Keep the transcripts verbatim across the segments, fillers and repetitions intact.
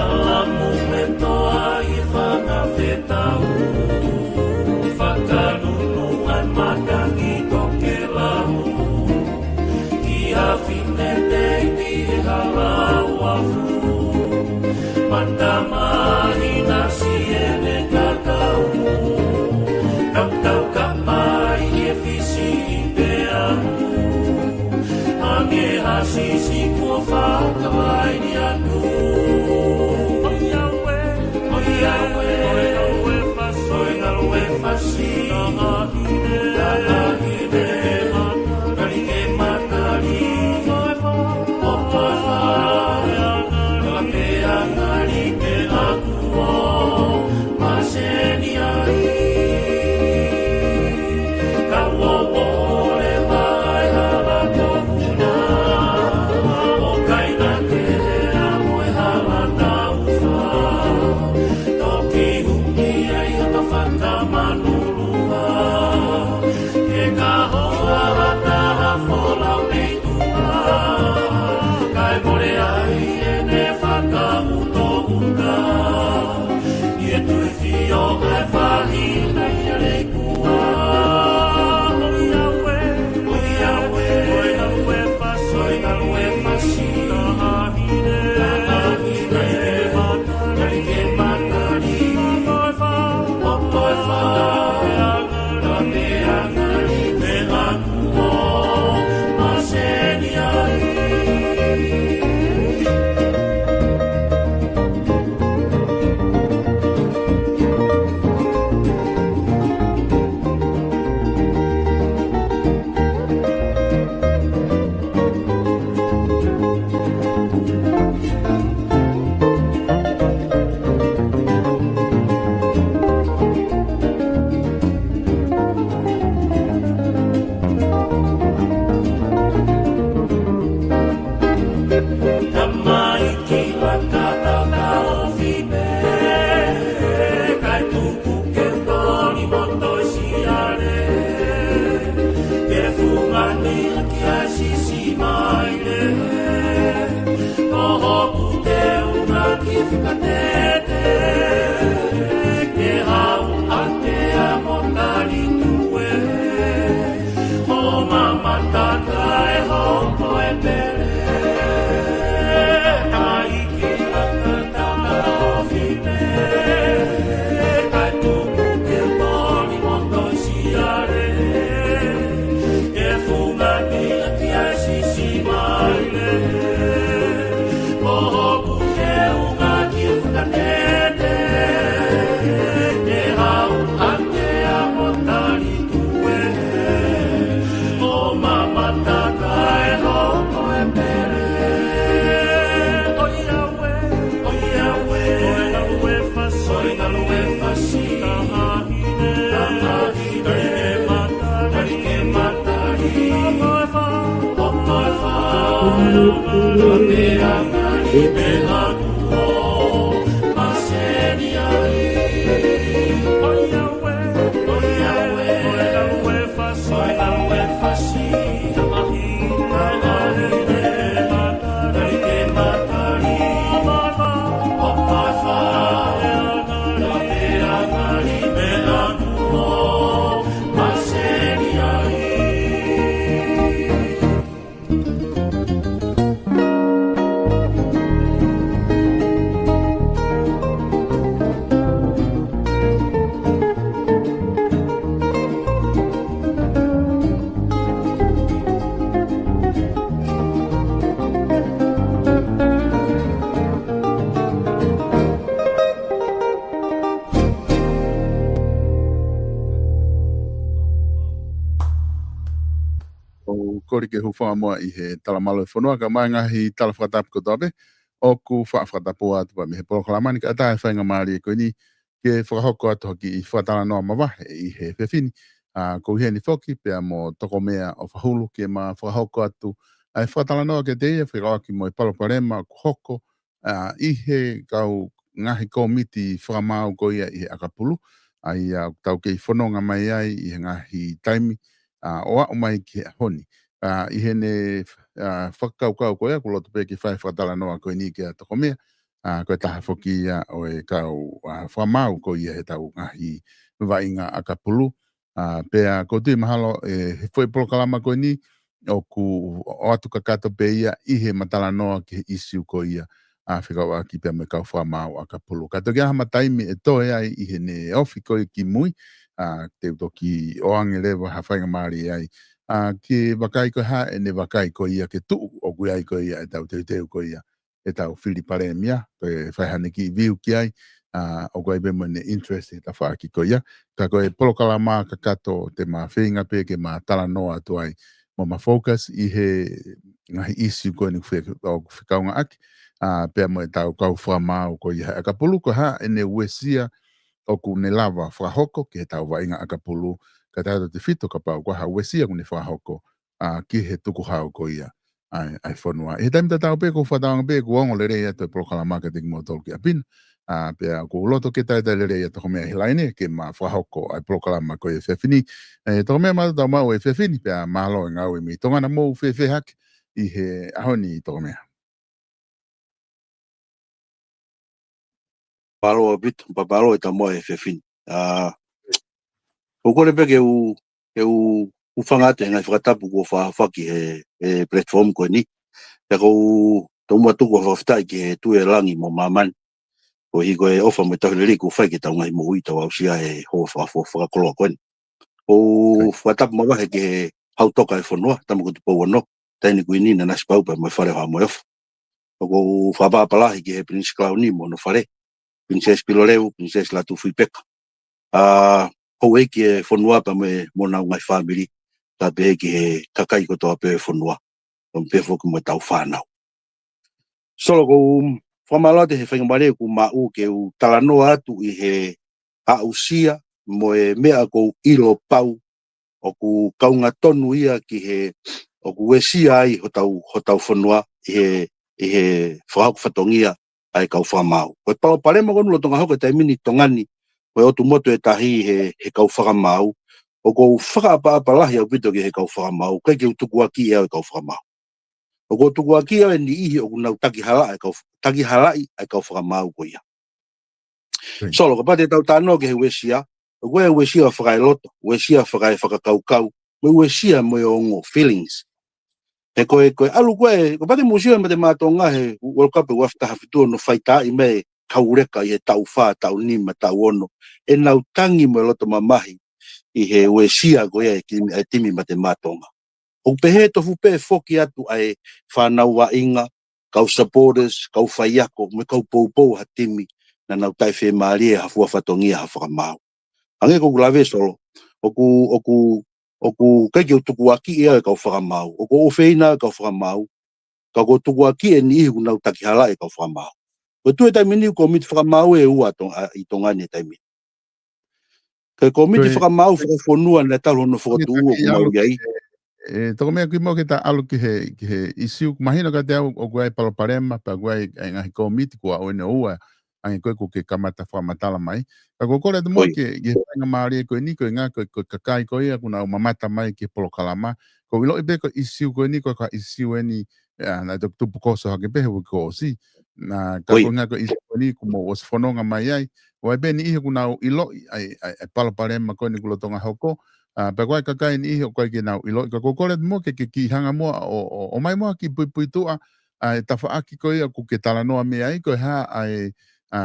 Ala mo e toa ʻi he fanga fetau, fakanunu ai matangi tokelau, ki ha fine teiti he hala uafu, mata mahina siʻene kakau, tautau kapai he fisi ʻi peau. Ange ha sisi kuo fakavaini atu. ʻOiauē, ʻoiauē, ʻoiauē fasi, ʻoiauē fasi. Tamahine, tamahine, kali ke matali. Opa fa, kala pe angali pe aku. Maseni ai, ka ua ua ʻole mai hala ko una, ʻo kaina ke hea mo e hala taufa, toki huki ai ha ka fakamanulua, ke ka hoa ha taha folau mei tuʻa, kae mole ai ʻene fakautouta. ʻI he tuʻi fio ʻa e faʻahinga ʻi he leikua. ʻOiauē, ʻoiauē, ʻoiauē fasi, ʻoiauē fasi. Tamahine, tamahine, kali ke matali. Opo e fa, opo e fa, kala pe angali pe aku. Tamaiki laka tau ka ofi pē, kae tuku ke u toli mo toe siale. Ke fungani ʻaki ʻa e sisi maile, ko hoku teunga ki fakatete. Ke hau ʻa te amo tali tue. ʻO mamata kae hoko e pele. Ai ki laka tau ka ofi pē. Kae tuku ke u toli mo toe siale. Ke fungani ʻaki ʻa e sisi maile. Ko hoku teunga ki fakatete. Ke hau ʻa te amo tali tue. ʻO mamata kae hoko e pele. ʻOiauē, ʻoiauē, ʻoiauē fasi, ʻoiauē fasi. Tamahine, tamahine, kali ke matali, kali ke matali. Opo e fa, opo e fa, kala pe angali pe aku. Maseni ai. ʻOiauē, ʻoiauē, ʻoiauē fasi, ʻoiauē fasi. Tamahine, tamahine, kali ke matali. Opo e fa, opo e fa, kala pe angali pe aku. Maseni ai. ʻOku ou kole ke u hūfanga muʻa ʻi he tala mālō e fonua, kae ʻumaʻā e ngaahi tala fakatapu kotoa pē. ʻoku faʻa fakatapua atu pē mei he polokalama ni kae ʻatā e faingamālie ko eni ke fakahoko atu ha kiʻi fakatalanoa mavahe ʻi he efiafi ni. ʻA, ko e heni foki pea mo Tokomea ʻOfahulu ke ma fakahoko atu ʻa e fakatalanoa kiate ia fekauʻaki mo e palopalema ʻoku hoko ʻa, ʻi he kau ngaahi kōmiti fakamaau ko ia ʻi he ʻakapulu, ʻa ia ʻoku tau kei fononga mai ai ʻi he ngaahi taimi, ʻa, ʻo aʻu mai ki he ʻaho ni. ʻA, ʻi heʻene, ʻa, fakakaukau ko ia, ʻoku loto pē ke fai fakatalanoa ko eni kia Tokomea, ʻa, ko e taha foki ia ʻo e kau, ʻa, fakamaau ko ia he tau ngaahi vaʻinga ʻakapulu, ʻA, pea ʻoku ou tui mahalo, ʻe, he foʻi polokalama ko eni, ʻoku ʻoatu kakato pē ia ʻi heʻema talanoa ki he ʻīsiu ko ia, ʻa, fekauʻaki pea mo e kau fakamaau ʻakapulu. Ka toki ʻi ai ha taimi ʻe toe ai ʻi heʻene ofi ko ia ki mui, ʻa, te u toki ʻoange leva ha faingamālie ai, ʻa, ke vakai ko e hā ʻene vakai ko ia ki he tuʻu ʻoku ʻi ai ko ia ʻetau teuteu ko ia ʻetau fili palēmia, ko e fai haʻane kiʻi view ki ai, ʻa, ʻoku ʻi ai pē mo ʻene interest he tafaʻaki ko ia. Ka ko e polokalama kakato te ma feinga pē ke ma talanoa atu ai mo ma focus ʻi he ngaahi ʻīsiu ko eni ʻoku fe-, ʻoku fekaungāʻaki, ʻa, pea mo ʻetau kau fakamaau ko ia he ʻakapulu, ko e hā ʻene uesia ʻoku ne lava fakahoko ki he tau vaʻinga ʻakapulu, kae tautautefito kapau ko e hā e uesia ʻoku ne fakahoko, ʻa, ki he tukuhau ko ia ʻa e, ʻa e fonua. ʻI he taimi tatau pē, ʻoku ou fakatauange pē ʻoku ongo lelei atu e polokalama kiate kimoutolu ki ʻapi na. ʻA, pea ʻoku ou loto ke talitali lelei atu Tokomea ʻi he laine ke ma fakahoko ʻa e polokalama ko ia he efiafi ni. ʻE, Tokomea, mālō e tau maʻu he efiafi ni, pea mālō e ngāue mei Tonga na, mou fēfē hake ʻi he ʻaho ni Tokomea? Mālō ʻaupito, pea mālō e tau maʻu he efiafi ni. ʻA, ʻoku ou kole pē ke u, ke u hūfanga atu he ngaahi fakatapu kuo fakahoko ʻi he, he platform ko eni. Pea ʻoku ou tomuʻa tuku ha fakafetaʻi ki he Tuʻi ʻo e langi mo māmani, koeʻuhi ko e ʻofa mo e tauhi lelei kuo fai ki he tau ngaahi moʻui tau aʻusia he houa fakafoʻou fakakoloa ko eni. ʻOku ou fakatapu mavahe ki he Hau Toka ʻo e fonua, Tama ko Tupou Ono, Taʻahine Kuini Nanasipauʻu pea mo e Fale ʻo Haʻa Moheofo. ʻOku ou fakaʻapaʻapa lahi ki he Pilinisi Kalauni mo hono fale, Pilinisesi Piloleu, Pilinisesi Lātūfuipeka. ʻA, houʻeiki e fonua pea mo e, mo honau ngaahi fāmili, kae pehē ki he kakai kotoa pē ʻo e fonua, pea mo pehē foki mo e tau fānau. Solo, ʻoku ou fakamālō atu he faingamālie kuo maʻu ke u talanoa atu ʻi he aʻusia mo e meʻa ʻoku ou ʻilo pau ʻoku kaunga tonu ia ki he ʻoku uesia ai hotau, hotau fonua ʻi he, ʻi he fakahoko fatongia ʻa e kau fakamaau. Ko e palopalema ko eni ʻoku lolotonga hoko he taimi ni ʻi Tonga ni, ko e ʻotu motu ʻe tahi he, he kau fakamaau, ʻoku ou fakaʻapaʻapa lahi ʻaupito ki he kau fakamaau, ʻikai ke u tukuakiʻi au e kau fakamaau. ʻOku ou tukuakiʻi au e niʻihi ʻoku nau takihalaʻi ʻa e kau, takihalaʻi ʻa e kau fakamaau ko ia. Solo, kapau te tau talanoa ki he uesia, ʻoku ʻi ai e uesia fakaeloto, uesia fakaefakakaukau, mo e uesia mo e ongo, feelings. He ko e, ko e ʻalu ko ē, kapau te mou sio he Mate Maʻa Tonga he World Cup ʻi he ua afe taha fitu ʻo nau faitaaʻi mei he kau leka ʻi he taʻu fā, taʻu nima, taʻu ono, ʻenau tangi mo e loto mamahi ʻi he uesia ko ia e timi, e timi Mate Maʻa Tonga. ʻOku pehē tofu pē foki atu ʻa e fānau vaʻinga, kau supporters, kau faiako, mo e kau poupou ha timi, naʻa nau taʻefiemālie ha fua fatongia ha fakamaau. Hangē ko ʻeku lave, Solo, ʻoku, ʻoku, ʻoku ʻikai ke u tukuakiʻi au e kau fakamaau, ʻoku ou ʻofeina au e kau fakamaau, ka ʻoku ou tukuakiʻi e niʻihi ʻoku nau takihalaʻi e kau fakamaau. Ko e tuʻu he taimi ni ʻoku kōmiti fakamaau ʻe ua ʻi Tonga, ʻi Tonga ni he taimi ni. Ko e kōmiti fakamaau fakafonua naʻe talu hono fokotuʻu ʻoku mau ʻi ai. ʻE, Tokomea, kimuʻa ke ta ʻalu ki he, ki he ʻīsiu, mahino kiate au ʻoku ʻi ai e palopalema, pea ʻoku ʻi ai e ngaahi kōmiti kuo aʻu eni ʻo ua, hangē ko ē ʻoku ke kamata fakamatala mai. Ka ʻoku ou kole atu muʻa ki he, ki he faingamālie ko eni, ko e ʻuhinga ko e, ko e kakai ko ia ʻoku nau mamata mai ki he polokalama. ʻOku ou ʻiloʻi pē ko e ʻīsiu ko eni, ko e, ko e ʻīsiu eni, ʻa, naʻe toki tupu koso hake pē he uike kuo ʻosi. Naʻa, ka ko e ʻuhinga ko e ʻīsiu ko eni ʻoku mou ʻosi fononga mai ai, ʻoku ʻi ai pē niʻihi ʻoku nau ʻiloʻi ʻa e, ʻa e, ʻa e palopalema ko eni ʻoku lolotonga hoko. ʻA, pea ʻoku ʻi ai e kakai niʻihi ʻoku ʻikai ke nau ʻiloʻi. Ka ʻoku ou kole atu muʻa ke, ke kiʻi hanga muʻa ʻo, ʻo, ʻomai muʻa ha kiʻi puipuituʻa ʻa e tafaʻaki ko ia ʻoku ke talanoa mei ai, ko e hā ʻa e, ʻa,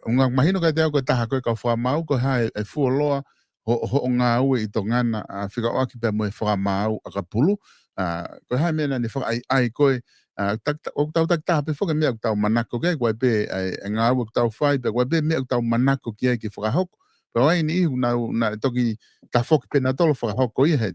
ʻuhinga mahino kiate au ko e taha ko e kau fakamaau, ko e hā e, e fuoloa ho, hoʻo ngāue ʻi Tonga na, ʻa, fekauʻaki pea mo e fakamaau ʻakapulu, ʻa, ko e hā e meʻa naʻa ne fakaʻaiʻai koe, ʻa, taki-, ta-, ʻoku tau takitaha pē foki e meʻa ʻoku tau manako ki ai, ʻoku ʻi ai pē ʻa e, e ngāue ʻoku tau fai, pea ʻoku ʻi ai pē meʻa ʻoku tau manako ki ai ke fakahoko. Pea ʻoku ʻi ai e niʻihi ʻoku nau, naʻe toki tafoki pē nautolu ʻo fakahoko ia he,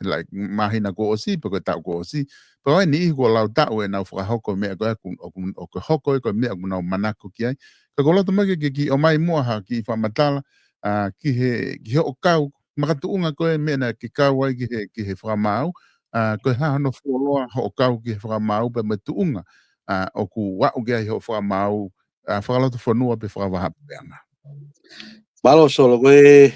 like, māhina kuo ʻosi, pe ko e taʻu kuo ʻosi, Pea ʻoku ʻi ai e niʻihi kuo lau taʻu ʻenau fakahoko e meʻa ko ē ʻoku, ʻoku, ʻoku hoko ē ko e meʻa ʻoku nau manako ki ai. Ka ʻoku ou loto mai ke, ke kiʻi ʻomai muʻa ha kiʻi fakamatala, ā, ki he, ki hoʻo kau, makatuʻunga ko e meʻa naʻa ke kau ai ki he, ki he fakamaau, ā, ko e hā hono fuoloa hoʻo kau ki he fakamaau pea mo e tuʻunga, ā, ʻoku aʻu ki ai hoʻo fakamaau, ā, fakalotofonua pe fakavahaʻapuleʻanga. Mālō Solo, ko e,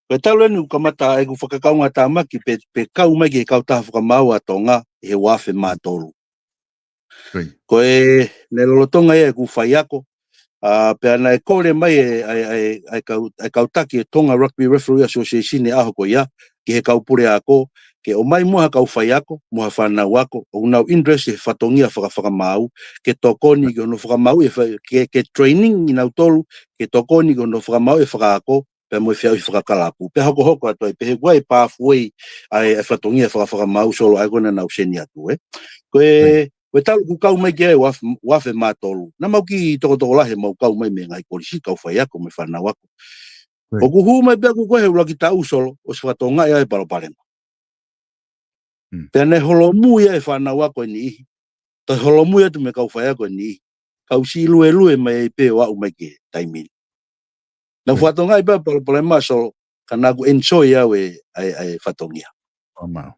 ko e talu eni ʻeku kamata ʻeku fakakaungatāmaki pe, pe kau mai ki he kautaha fakamaau ʻa Tonga ʻi he ua afe mā tolu. Ko ia. Ko e, naʻe lolotonga ia ʻeku faiako, ā, pea naʻe kole mai e, ʻa e, ʻa e, ʻa e kau, ʻa e kau taki e Tonga Rugby Referee Association he ʻaho ko ia, ki he kau puleako, ke ʻomai muʻa ha kau faiako, mo ha fānau ako, ʻoku nau interest he fatongia faka-, fakamaau, ke tokoni ki hono fakamaau, e fa-, ke, ke training ʻi nautolu, ke tokoni ki hono fakamaau e fakaako, pea mo e feʻauhi fakakalapu. Pea hokohoko atu ai, pea he kuo ʻi ai e pathway ʻa e, ʻa e fatongia faka-, fakamaau Solo ʻa ia ko ē naʻa nau seni atu, ē. Ko e, ko e talu ʻeku kau mai ki ai ua afe, ua afe mā tolu. Naʻa mau kiʻi tokotokolahi mau kau mai mei he ngaahi kolisi, kau faiako mo e fānau ako. ʻOku hū mai pē ʻaku ko ē he ʻuluaki taʻu Solo, ʻosi fakatokangaʻi ʻa e palopalema. Pea naʻe holomui ʻa e fānau ako ʻe niʻihi. Toe holomui atu mei he kau faiako ʻe niʻihi. Kau siʻi luelue mai ai pē ʻo aʻu mai ki he taimi ni. Naʻa ku fakatokangaʻi pē ʻa e palopalema Solo, ka naʻa ku enjoy au e, ʻa e, ʻa e fatongia. Fakamaau.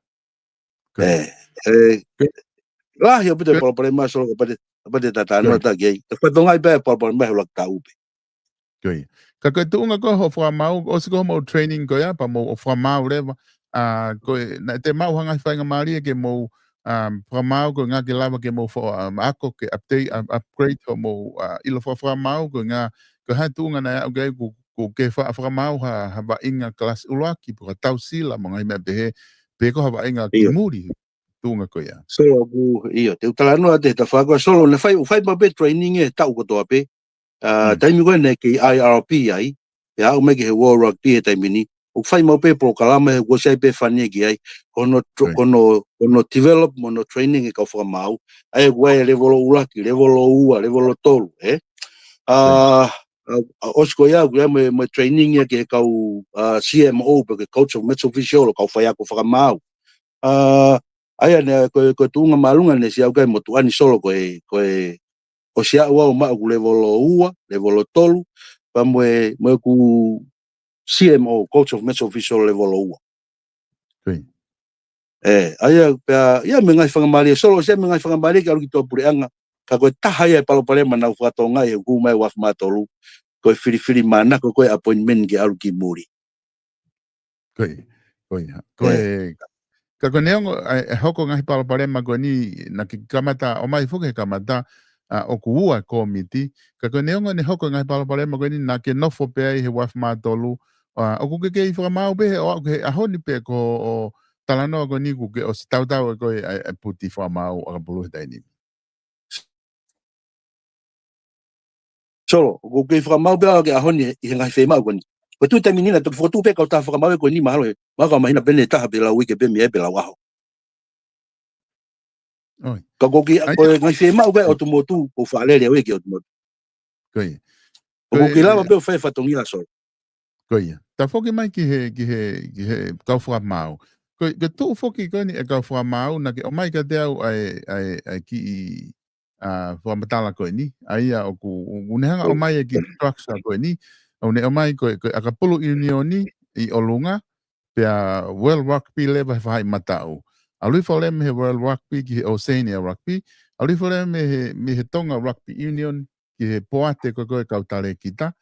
Ē, ē, lahi ʻaupito e palopalema Solo, kapau te, kapau te ta talanoa atu ki ai. Naʻa ku fakatokangaʻi pē ʻa e palopalema he ʻuluaki taʻu pē. Ko ia. Ka ko e tuʻunga ko ē hoʻo fakamaau, ʻosi ko hoʻomou training ko ia, pea mou ō fakamaau leva, ā, ko e, naʻe toe maʻu ha ngaahi faingamālie ke mou, ā, fakamaau ko e ʻuhinga ke lava ke mou fo-, ā, ako ke update, ā, upgrade hoʻomou, ā, ʻilo faka-, fakamaau ko e ʻuhinga, ko e hā e tuʻunga naʻe aʻu ki ai ʻoku, ʻoku ke fa-, fakamaau ha, ha vaʻinga kalasi ʻuluaki, pe ko ha tausila, mo e ngaahi meʻa pehē, pe ko ha vaʻinga ki muli, tuʻunga ko ia. Solo ʻoku, ʻio, te u talanoa atu he tafaʻaki ko ē Solo, naʻe fai, ʻoku fai maʻu pē training he taʻu kotoa pē, ā, taimi ko ē naʻe kei I R P ai, pea aʻu mai ki he World Rugby he taimi ni. ʻOku fai maʻu pē polokalama he kuo ʻosi ʻi ai pē fund ia ki ai. Ko hono tro-, ko hono, ko hono develop mo hono training e kau fakamaau. ʻA ia ʻoku ʻi ai e levolo ʻuluaki, levolo ua, levolo tolu, ē. Ā, ā, ʻosi ko ia, ʻoku ʻi ai mo e, mo e training ia ki he kau, ā, C M O, pe ko e Coach of Match Official, kau faiako fakamaau. Ā, ʻa ia naʻe, ko e, ko e tuʻunga māʻolunga naʻe ʻosi aʻu ki ai motuʻa ni Solo ko e, ko e, ʻosi aʻu au maʻa ʻeku levolo ua, levolo tolu, pea mo e, mo ʻeku C M O, Coach of Match Official levolo ua. Ē, ʻa ia, pea, ʻi ai mo e ngaahi faingamālie Solo, ʻosi ʻi ai mo e ngaahi faingamālie ke ʻalu ki tuʻapuleʻanga, ka ko e taha ia e palopalema naʻa ku fakatokangaʻi he ʻoku hū mai ua afe mā tolu, ko e filifilimānako ko e appointment ke ʻalu ki muli. Ko ia, ko ia. Ko e, ka ko e neongo, ʻa e, ʻe hoko e ngaahi palopalema ko eni, naʻa ke kamata, ʻomai foki he kamata, ā, ʻoku ua e kōmiti, ka ko e neongo ʻene hoko e ngaahi palopalema ko eni, naʻa ke nofo pē ai he ua afe mā tolu, ā, ʻoku ke kei fakamaau pē he ʻo aʻu ki he ʻaho ni pe ko hoʻo talanoa ko eni kuo ke ʻosi tautau ʻe koe ʻa e, ʻa e puti fakamaau ʻakapulu he taimi ni. Solo, ʻoku ou kei fakamaau pē au ki he ʻaho ni ʻi he ngaahi fiemaʻu ko eni. Ko e tuʻu taimi ni naʻe toki fokotuʻu pē kautaha fakamaau ko eni mahalo he, mahalo ka mahina pē ʻe taha pe lau uike pē mei ai pe lau ʻaho. Ka ʻoku ou kei, ko e ngaahi fiemaʻu ko ē ʻotu motu, ʻoku ou faʻa lele au ia ki ʻotu motu. Ko ia. ʻOku ou kei lava pē ʻo fai e fatongia Solo. Ko ia. Tafoki mai ki he, ki he, ki he kau fakamaau. Ko, ko e tuʻu foki ko eni e kau fakamaau, naʻa ke ʻomai kiate au ʻa e, ʻa e, ʻa e kiʻi, ā, fakamatala ko eni. ʻA ia ʻoku, ʻoku ne hanga ʻomai e kiʻi structure ko eni. ʻOku ne ʻomai ko e, ko e ʻakapulu ʻiunioni ʻi ʻolunga, pea World Rugby leva he faʻahi mataʻu. ʻAlu hifo leva mei he World Rugby ki he Oceania Rugby. ʻAlu hifo leva mei he, mei he Tonga Rugby Union ki he poate ko ē ko e kau talēkita,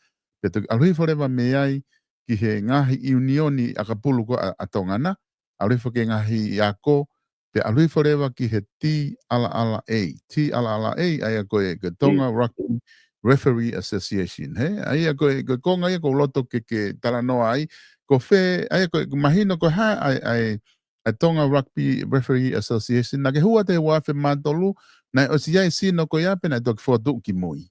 pea toki ʻalu hifo leva mei ai ki he ngaahi ʻiunioni ʻakapulu ko ē ʻa, ʻa Tonga na, ʻalu hifo ki he ngaahi ako, pea ʻalu hifo leva ki he T R R A. T R R A, ʻa ia ko e, ko e Tonga Rugby Referee Association, hē? ʻA ia ko e, ko e konga ia ʻoku ou loto ke, ke talanoa ai, ko fē, ʻa ia ko e, ko e mahino ko e hā, ʻa e, ʻa e, ʻa e Tonga Rugby Referee Association, naʻa ke hū atu he ua afe mā tolu, naʻe ʻosi ʻi ai e sino ko ia pe naʻe toki fokotuʻu ki mui.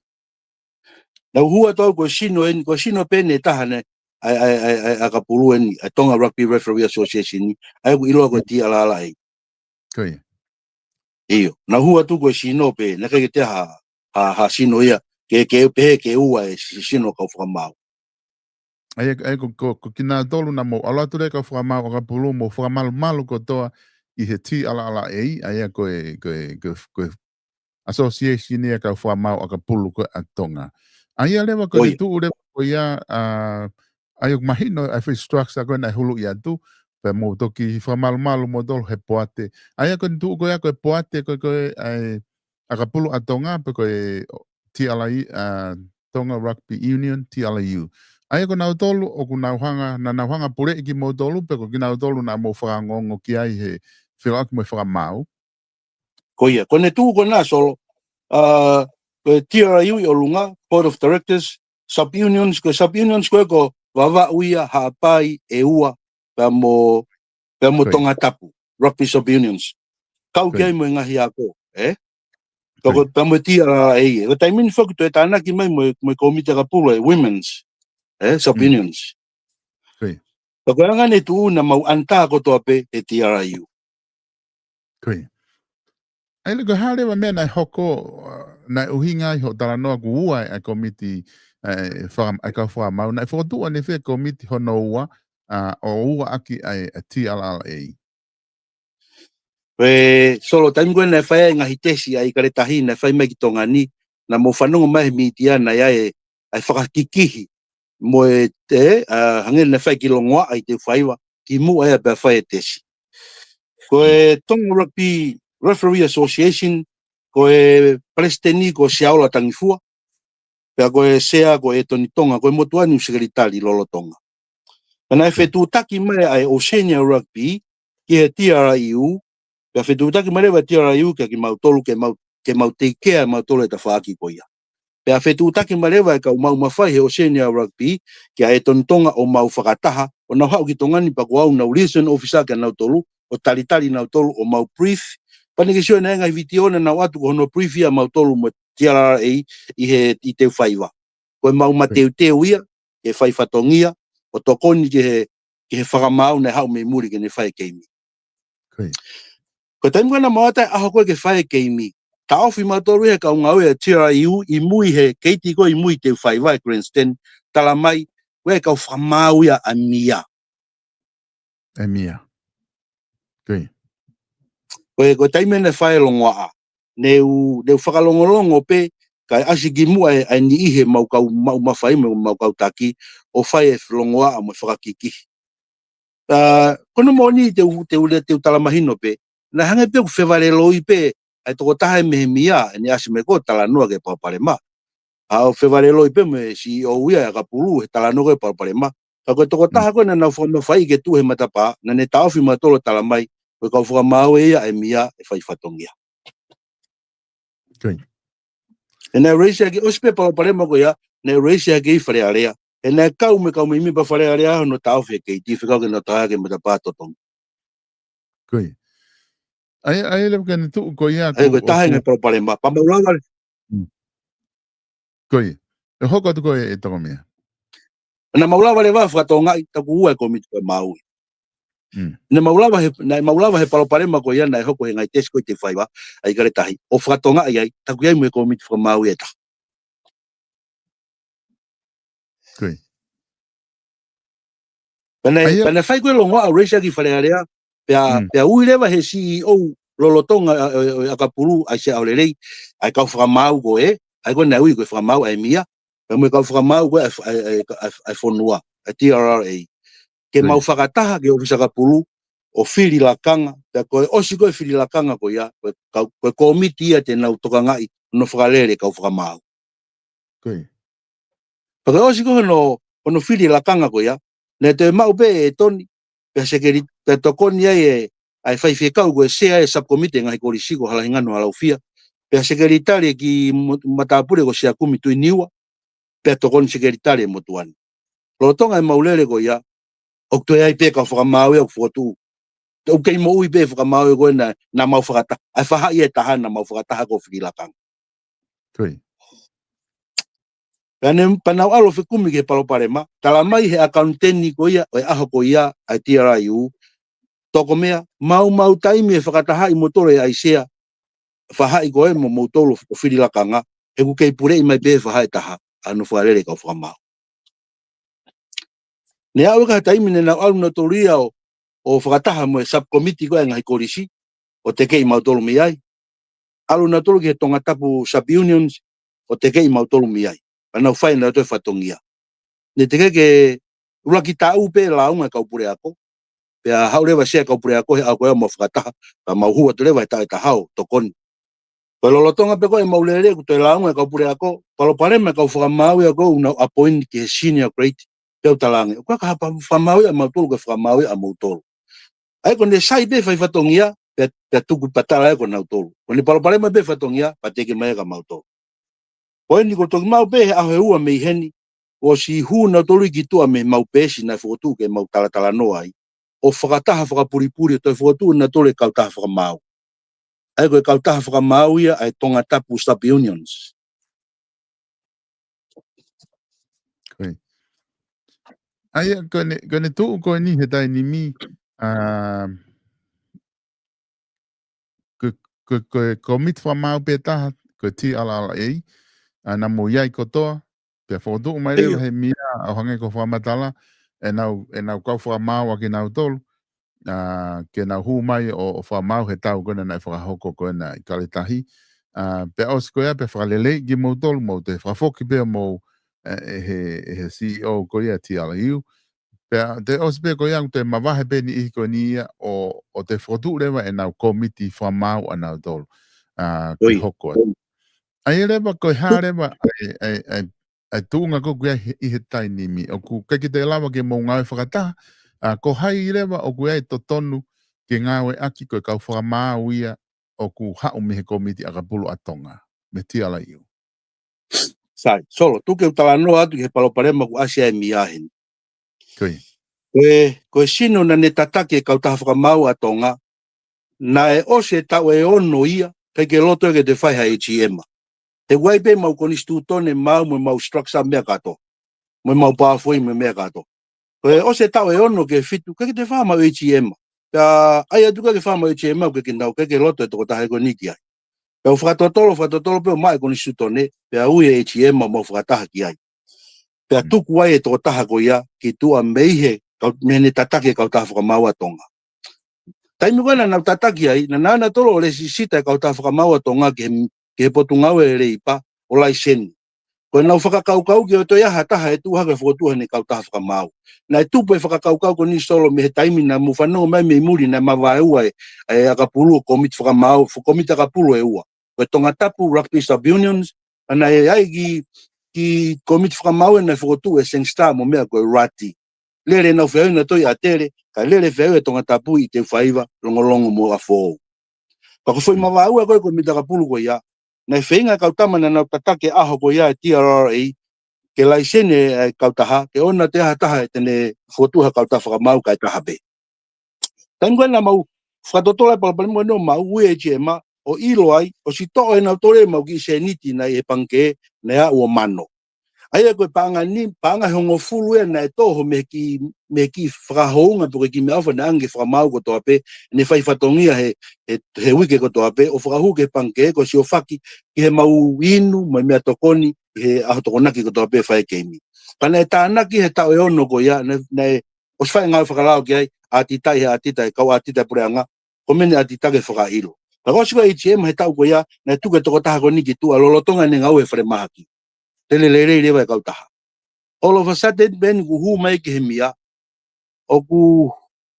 Naʻa ku hū atu au ko e sino eni, ko e sino pē eni ʻe taha eni, ʻa e, ʻa e, ʻa e, ʻa e, ʻa e ʻakapulu eni, ʻa e Tonga Rugby Referee Association ni, ʻa ia ʻoku ʻiloa ko e T R R A. Ko ia. ʻIo, naʻa ku hū atu ko e sino pē, naʻe ʻikai ke toe ha, ha, ha sino ia, ke, ke, pehē ke ua e si-, sino kau fakamaau. ʻA ia, ʻa ia ko, ko, ko kinautolu naʻa mou ʻalu atu leva kau fakamaau ʻakapulu, mou fakamalumalu kotoa ki he T R R A, ʻa ia ko e, ko e, ko e, ko e association ia ʻa e kau fakamaau ʻakapulu ko ē ʻa Tonga. ʻA ia leva ko ʻene tuʻu leva ko ia, ʻa, ʻa ia ʻoku mahino ʻa e foʻi structure ko ē naʻe huluʻi atu, pea mou toki fakamalumalu moutolu he poate. ʻA ia ko ʻene tuʻu ko ia ko e poate ko ē ko ē ʻa e ʻakapulu ʻa Tonga, pe ko e T R U, ʻa, Tonga Rugby Union, T R U. ʻA ia ko nautolu, ʻoku nau hanga, naʻa nau hanga puleʻi kimoutolu, pe ko kinautolu naʻa mou fakaongoongo ki ai he fekauʻaki mo e fakamaau. Ko ia, ko ʻene tuʻu ko ena Solo, ʻa, ko e T R U ʻi ʻolunga, Board of Directors, sub-unions, ko e sub-unions ko ē ko Vavaʻu ia, Haʻapai, ʻEua, pea mo, pea mo Tongatapu, rugby sub-unions. Kau ki ai mo e ngaahi ako, ē? Pea ko, pea mo e T R R A, ē? Ko e taimi ni foki toe tānaki mai mo e, mo e kōmiti ʻakapulu ʻa e women's, ē? Sub-unions. Pea ko e anga ʻene tuʻu naʻa mau ʻanitā kotoa pē he T R U. Ko ia. ʻA ia leva ko e hā leva meʻa naʻe hoko, ʻa, naʻe ʻuhinga ai hoʻo talanoa kuo ua ʻa e kōmiti, ʻa e faka-, ʻa e kau fakamaau, naʻe fokotuʻu ange ʻe fē kōmiti hono ua, ʻa, ʻo ua ʻaki ʻa e, ʻa e T R R A. Ko e Solo, taimi ko ē naʻe fai ai e ngaahi tesi ʻa e ʻIkale Tahi naʻe fai mai ki Tonga ni, naʻa mou fanongo mai he mītia naʻe ʻi ai e, ʻa e fakakikihi mo e te, ʻa, hangē naʻe fai ki Longoaʻa ʻi Teufaiva, kimuʻa ia pea fai e tesi. Ko e Tonga Rugby Referee Association, ko e palesiteni ko Siaola Tangifua, pea ko e sea ko ʻEtoni Tonga, ko e motuʻa ni ʻoku sekelitali lolotonga. Pea naʻe fetuʻutaki mai ʻa e Oceania Rugby ki he T R U, pea fetuʻutaki mai leva T R U kia kimautolu ke mau, ke mau take care mautolu e tafaʻaki ko ia. Pea fetuʻutaki mai leva e kau maʻu mafai he Oceania Rugby kia ʻEtoni Tonga ʻo mau fakataha, ʻo nau haʻu ki Tonga ni pea ko au naʻa ku liaison officer kia nautolu, ʻo talitali nautolu ʻo mau brief. Pea naʻe ke sio ʻi he ngaahi vitiō naʻa nau ʻoatu ko hono brief ia mautolu mo T R R A ʻi he, ʻi Teufaiva. Ko e mau mateuteu ia, ke fai fatongia, ʻo tokoni ki he, ki he fakamaau naʻe haʻu mei muli ke ne fai e keimi. Ko ia. Ko e taimi ko ē naʻa mau ʻatā e ʻaho ko ē ke fai e keimi, taʻofi mautolu ia he kau ngāue ʻa e T R U ʻi mui he keiti ko ē ʻi mui Teufaiva he grandstand, tala mai, ko e kau fakamaau ia ʻa e mia. ʻA e mia. Ko ia. Ko e, ko e taimi naʻe fai e Longoaʻa, ne u, ne u fakalongolongo pē, kae ʻasi kimuʻa e, ʻa e niʻihi he mau kau maʻu mafai mo e mau kau taki, ʻo fai e Longoaʻa mo e fakakikihi. ʻA, ko hono moʻoni te u, te u le, te u tala mahino pē, naʻe hangē pē ʻoku fevaleloi pē ʻa e tokotaha ʻe mei he mia, ʻene ʻasi mai ko ē ʻo talanoa ki he palopalema. ʻA, ʻo fevaleloi pē mo e C E O ia ʻa e ʻakapulu he talanoa ki he palopalema. Ka ko e tokotaha ko ē naʻa nau fakamafaiʻi ke tuʻu he matapā, naʻa ne taʻofi mautolu ʻo tala mai, ko e kau fakamaau ia ʻa e mia ʻe fai fatongia. Ko ia. He naʻe raise hake, ʻosi pē palopalema ko ia, naʻe raise hake ʻi Fale Alea. He naʻe kau mo e kau mēmipa Fale Alea hono taʻofi e keiti, fekau ke nau tā hake matapā totongi. Ko ia. ʻA ia, ʻa ia leva ko ʻene tuʻu ko ia ʻA ia ko e taha e ngaahi palopalema, pea mau lava le- Ko ia. ʻE hoko atu ko ē ʻe Tokomia. Naʻa mau lava leva fakatokangaʻi, taku ua e kōmiti fakamaau. Naʻa mau lava he, naʻa mau lava he palopalema ko ia naʻe hoko he ngaahi tesi ko ē ʻi Teufaiva, ʻa e ʻIkale Tahi. ʻO fakatokangaʻi ai, taku ʻi ai mo e kōmiti fakamaau ʻe taha. Ko ia. Pea naʻe, pea naʻe fai ko ē Longoaʻa ʻo raise hake ʻi Fale Alea, pea, pea ui leva he C E O lolotonga ʻo e, ʻo e ʻakapulu, ʻa e sea ʻo lelei, ʻa e kau fakamaau ko ē, ʻa ia ko ē naʻe ui ko e fakamaau ʻa e mia, pea mo e kau fakamaau ko ē ʻa e, ʻa e, ʻa e, ʻa e fonua, ʻa e T R R A. Ke mau fakataha ki he ʻōfisi ʻakapulu, ʻo fili lakanga, pea ko e ʻosi ko ē fili lakanga ko ia, ko e kau, ko e kōmiti ia te nau tokangaʻi, hono fakalele kau fakamaau. Ko ia. Pea ko e ʻosi ko ē hono, hono fili lakanga ko ia, naʻe toe maʻu pē ʻe Toni, pea sekeli-, pea tokoni ai e, ʻa e faifekau ko e sea e subcommittee ngaahi kolisi ko Halahingano Halaufia, pea sekelitali ki mo-, matāpule ko Siakumi Tuʻiniua, pea tokoni sekelitali e motuʻa ni. Lolotonga e mau lele ko ia, ʻoku toe ʻi ai pē kau fakamaau ia ʻoku fokotuʻu. ʻOku kei moʻui pē fakamaau ia ko ē naʻa, naʻa mau fakataha, ʻa e faʻahi ʻe taha naʻa mau fakataha ko e fili lakanga. Ko ia. Pea ne, pea nau ʻalu ʻo fekumi ki he palopalema, tala mai he ʻakauniteni ko ia, ʻo e ʻaho ko ia, ʻa e T R U, Tokomea, maumau taimi e fakatahaʻi moutolu ʻe ʻAisea, faʻahi ko ē mo moutolu ʻo fili lakanga, he ʻoku kei puleʻi mai pē faʻahi ʻe taha, ʻa hono fakalele kau fakamaau. Ne aʻu ki ha taimi ne nau ʻalu nautolu ia ʻo, ʻo fakataha mo e subcommittee ko ē ngaahi kolisi, ʻo tekeʻi mautolu mei ai. ʻAlu nautolu ki he Tongatapu Sub-Unions, ʻo tekeʻi mautolu mei ai. Pea nau fai nautolu e fatongia. Ne tekeʻi ke ʻuluaki taʻu pē lāunga e kau puleako. Pea haʻu leva e sea e kau puleako he ʻaho ko ia ʻo mau fakataha, pea mau hū atu leva he taʻu ʻe taha ʻo tokoni. Ko e lolotonga pē ko ē ʻemau lele, kuo toe lāunga e kau puleako, palopalema e kau fakamaau ia ko ē ʻoku nau appoint ki he senior grade, pea u talaange, ʻoku ʻikai ha pa-, fakamaau ia ʻamautolu, ko e fakamaau ia ʻamoutolu. ʻA ia ko ʻene sai pē fai fatongia, pea, pea tuku patala ia ko nautolu. Ko ʻene palopalema pē fatongia, pea teke mai ia kia mautolu. Ko eni kuo toki maʻu pē he ʻaho ʻe ua mei heni, ʻosi hū nautolu ki tuʻa mei heʻemau peesi naʻe fokotuʻu ke mau talatalanoa ai, ʻo fakataha fakapulipuli, ʻo toe fokotuʻu nautolu e kautaha fakamaau. ʻA ia ko e kautaha fakamaau ia ʻa e Tongatapu Sub-Unions. Ko ia. ʻA ia ko ʻene, ko ʻene tuʻu ko eni he taimi ni, ʻa, ko, ko, ko e kōmiti fakamaau pē taha, ko e T R R A, ʻa, naʻa mou ʻi ai kotoa, pea fokotuʻu mai leva he mia ʻo hangē ko e fakamatala, ʻenau, ʻenau kau fakamaau ʻa kinautolu, ʻa, ke nau hū mai ʻo, ʻo fakamaau he taʻu ko ena naʻe fakahoko ko ena ʻi Kaletahi. ʻA, pea ʻosi ko ia, pea fakaleleiʻi kimoutolu, mou toe fakafoki pē mou, ʻe, ʻe he, ʻe he C E O ko ia T R U. Pea toe ʻosi pē ko ia, toe mavahe pē niʻihi ko eni ia ʻo, ʻo toe fokotuʻu leva ʻenau kōmiti fakamaau ʻanautolu. ʻA, ke hoko ai. ʻA ia leva ko e hā leva ʻa e, ʻa e, ʻa e, ʻa e tuʻunga ko ē ʻoku ʻi ai he, ʻi he taimi ni. ʻOku ʻikai ke toe lava ke mou ngāue fakataha, ʻa, ko hai leva ʻoku ʻi ai e totonu ke ngāueʻaki ko e kau fakamaau ia ʻoku haʻu mei he kōmiti ʻakapulu ʻa Tonga, mei T R U. Sai, Solo, tuku ke u talanoa atu ki he palopalema kuo ʻasi ai e mia heni. Ko ia. Ko e, ko e sino naʻa ne tataki e kautaha fakamaau ʻa Tonga, naʻe ʻosi e taʻu ʻe ono ia, ʻikai ke loto ia ke toe fai ha A G M. He ʻoku ʻi ai pē ʻemau konisitūtone maau mo ʻemau structure meʻa kātoa. Mo ʻemau pāfoi mo e meʻa kātoa. Ko e ʻosi e taʻu ʻe ono ki he fitu, ʻikai ke toe fai haʻamau A G M. Pea ʻai atu ʻikai ke fai haʻamau A G M, ʻoku ʻikai ke nau, ʻikai ke loto e tokotaha ko eni ki ai. Pea u fakatotolo, fakatotolo pē ʻo maʻu e konisitūtone, pea ui e A G M ʻo mau fakataha ki ai. Pea tuku ai e tokotaha ko ia ki tuʻa mei he, kau-, mei heʻene tataki e kautaha fakamaau ʻa Tonga. Taimi ko ē naʻa nau tataki ai, naʻa nau ō nautolu ʻo lēsisita e kautaha fakamaau ʻa Tonga ki he, ki he Potungāue Leipa ʻo laiseni. Ko ʻenau fakakaukau ke ʻoua toe ʻi ai ha taha ʻe tuʻu hake ʻo fokotuʻu haʻane kautaha fakamaau. Naʻe tupu e fakakaukau ko eni Solo mei he taimi naʻa mou fanongo mai mei muli naʻe mavaeua e, e ʻakapulu ʻo kōmiti fakamaau, fo-, kōmiti ʻakapulu ʻe ua. Ko e Tongatapu Rugby Sub-Unions, ʻa naʻe ʻi ai e kiʻi, kiʻi kōmiti fakamaau ʻe naʻe fokotuʻu ʻe Sangster mo e meʻa ko e Rati. Lele ʻenau feʻauhi nautolu ʻi ʻAtele, kae lele feʻauhi ʻe Tongatapu ʻi Teufaiva, Longolongo mo ʻApifoʻou. Pea ko e foʻi mavaeua ko ē kōmiti ʻakapulu ko ia, naʻe feinga e kau tama naʻa nau tataki e ʻaho ko ia e T R R A, ke laiseni e kautaha, ke ʻoua toe ʻi ai ha taha te ne fokotuʻu ha kautaha fakamaau kae taha pē. Taimi ko ē naʻa mau fakatotolo ai e palopalema ko eni ʻo mau ui e A G M ʻo ʻilo ai, ʻosi toʻo ʻe nautolu ʻemau kiʻi sēniti naʻe ʻi he pangikē naʻe aʻu ʻo mano. ʻA ia ko e paʻanga ni, paʻanga ʻe hongofulu ia naʻe toho mei he kiʻi, mei he kiʻi fakahounga pe ko e kiʻi meʻaʻofa naʻe ʻange ke fakamaau kotoa pē, ʻene fai fatongia he, he, he uike kotoa pē, ʻo fakahū ki he pangikē, ko e siʻofaki ki heʻemau inu, mo e meʻatokoni, he ʻaho Tokonaki kotoa pē fai e keimi. Pea naʻe tānaki he taʻu ʻe ono ko ia, naʻe, naʻe ʻosi fai e ngāue fakalao ki ai, ʻatitaʻi he ʻatita, e kau ʻatita e puleʻanga, ko e meʻa naʻe ʻatita ke fakaʻilo. Pea ʻosi ko ē A G M he taʻu ko ia, naʻe tuku e tokotaha ko eni ki tuʻa lolotonga ʻene ngāue he falemahaki. Tele lelei leva e kautaha. All of a sudden, pea ʻi heʻeku hū mai ki he mia, ʻoku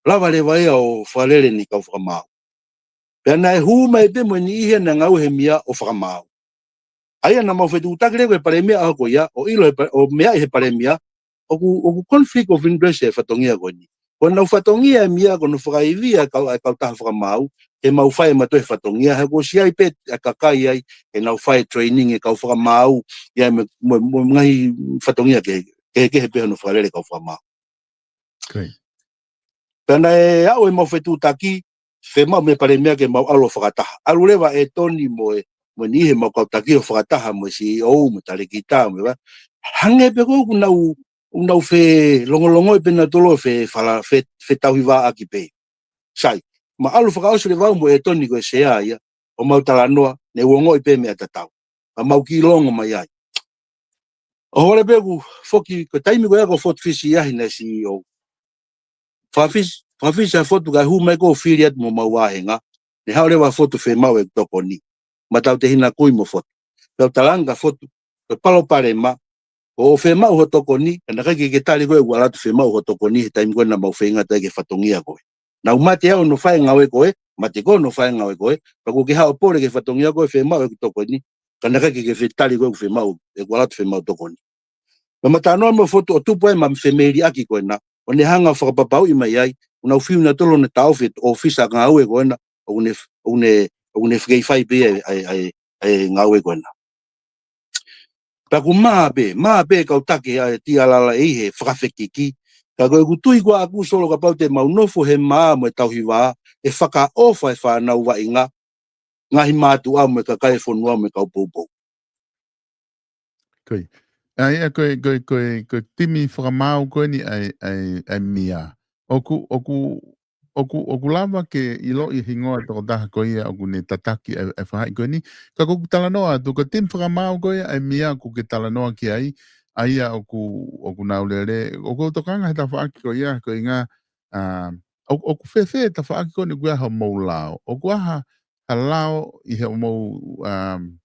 lava leva ia ʻo fakalele ʻene kau fakamaau. Pea naʻe hū mai pē mo e niʻihi ia naʻe ngāue he mia ʻo fakamaau. ʻA ia naʻa mau fetuʻutaki leva ko e palēmia ʻaho ko ia, ʻo ʻilo he pa-, ʻo meaʻi he palēmia, ʻoku, ʻoku conflict of interest e fatongia ko eni. Ko ʻenau fatongia e mia ko hono fakaivia e kau, e kautaha fakamaau, ke mau fai ʻe mautolu e fatongia, he kuo ʻosi ʻi ai pē e kakai ai, ke nau fai e training e kau fakamaau, ʻi ai mo, mo, mo e ngaahi fatongia kehe, kehekehe pē hono fakalele e kau fakamaau. Ko ia. Pea naʻe aʻu ʻemau fetuʻutaki, fiemaʻu mei he palēmia ke mau ʻalu ʻo fakataha. ʻAlu leva ʻa ʻEtoni mo e, mo e niʻihi ʻemau kau taki ʻo fakataha mo e C E O, mo e talēkita, mo e vā. Hangē pē ko ē ʻoku nau, ʻoku nau felongolongoʻi pē nautolu ʻo fe fala-, fe, fetauhivāʻaki pē. Sai, mau ʻalu fakaʻosi leva au mo ʻEtoni ko e sea ia, ʻo mau talanoa, ne u ongoʻi pē meʻa tatau. Pea mau kiʻi longo mai ai. ʻO hoko leva pē ʻeku foki, ko e taimi ko ia ko Fort Fisi ʻi ai ʻene C E O. Fafisi, Fakafisi ha fotu kae hū mai ʻo fili atu mo mau vāhenga. Ne haʻu leva ha fotu fiemaʻu ʻeku tokoni. Ma tau te hina kui mo fotu. Tau talanga fotu. Ko e palopalema, ʻoku fiemaʻu ho tokoni, ka naʻe ʻikai ke ke tali koe ʻeku ʻalu atu fiemaʻu ho tokoni, he taimi ko ē naʻa mau feinga atu ai ki he fatongia ko ē. Naʻa ku mate au ʻo fai e ngāue ko ē, mate koe ʻo fai e ngāue ko ē, pea kuo ke haʻu ʻo pole ki he fatongia ko ē fiemaʻu ʻeku tokoni, ka naʻe ʻikai ke ke fetali koe ʻeku fiemaʻu, ʻeku ʻalu atu fiemaʻu tokoni. Pea ma talanoa mo fotu ʻo tupu ai ʻema femeiliʻaki ko ena, ʻo ne hanga ʻo fakapapauʻi mai ai, ʻoku nau fiu nautolu ʻo ne taʻofi e ʻōfisa ngāue ko ena, ʻoku ne, ʻoku ne, ʻoku ne fekei fai pē ʻa e, ʻa e, ʻa e, ʻa e ngāue ko ena. Pea ʻoku mā pē, mā pē kau taki ʻa e T R R A he fakafekiki. Ka ko ʻeku tui ko ʻaku Solo kapau te mau nofo he mā mo e tauhi vā, ʻe fakaʻofa e fānau vaʻinga, ngaahi mātuʻa mo e kakai e fonua mo e kau poupou. Ko ia. ʻA ia ko e, ko e, ko e, ko e timi fakamaau ko eni ʻa e, ʻa e, ʻa e mia. ʻOku, ʻoku, ʻoku, ʻoku lava ke ʻiloʻi e hingoa ʻo e tokotaha ko ia ʻoku ne tataki ʻa e, ʻa e faʻahi ko eni. Ka ko ʻeku talanoa atu, ko e timi fakamaau ko ia ʻa e mia ʻoku ke talanoa ki ai, ʻa ia ʻoku, ʻoku nau lele, ʻoku ou tokanga he tafaʻaki ko ia, ko e ʻuhinga, ʻa, ʻo, ʻoku fēfē e tafaʻaki ko eni ʻoku ʻi ai hoʻomou lao. ʻOku ʻi ai ha, ha lao ʻi hoʻomou, um,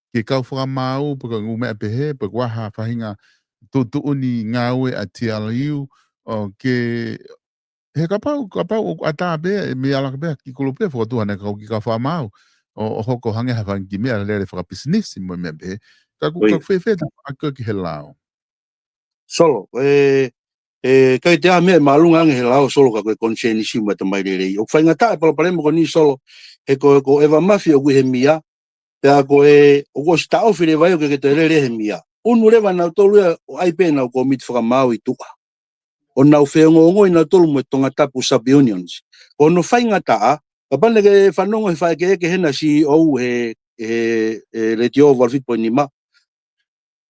ki he kau fakamaau, pe ko e ngaahi meʻa pehē, pe ʻoku ʻi ai ha faʻahinga tuʻutuʻuni ngāue ʻa e T L U, ʻo ke, he kapau, kapau ʻoku ʻatā pē, ʻe meʻa laka pē ki he kulupu ʻe fokotuʻu ʻa e kau kiʻi kau fakamaau, ʻo, ʻo hoko ʻo hangē ha faʻahinga kiʻi meʻa lelei fakapisinisi mo e meʻa pehē. Ka ʻoku, Ko ia. ka ʻoku fēfē e tafaʻaki ko ē ki he lao. Solo, ʻe, ʻe, ʻikai te ʻi ai ha meʻa ʻe māʻolunga ange he lao Solo ka ko e konisēnisi mo e ʻatamai lelei. ʻOku faingataʻa e palopalema ko eni Solo, he ko, ko ʻEva Mafi ʻoku ʻi he mia, pea ko e, ʻoku ʻosi taʻofi leva ia ʻoku ʻikai ke toe lele he mia. ʻUnu leva nautolu ia ʻo ʻai pē ʻenau kōmiti fakamaau ʻi tuʻa. ʻO nau feongoongoi nautolu mo e Tongatapu Sub-Unions. Ko hono faingataʻa, kapau naʻa ke fanongo he faʻekeʻeke hena C E O he, he, he Letiō valu fitu poini nima,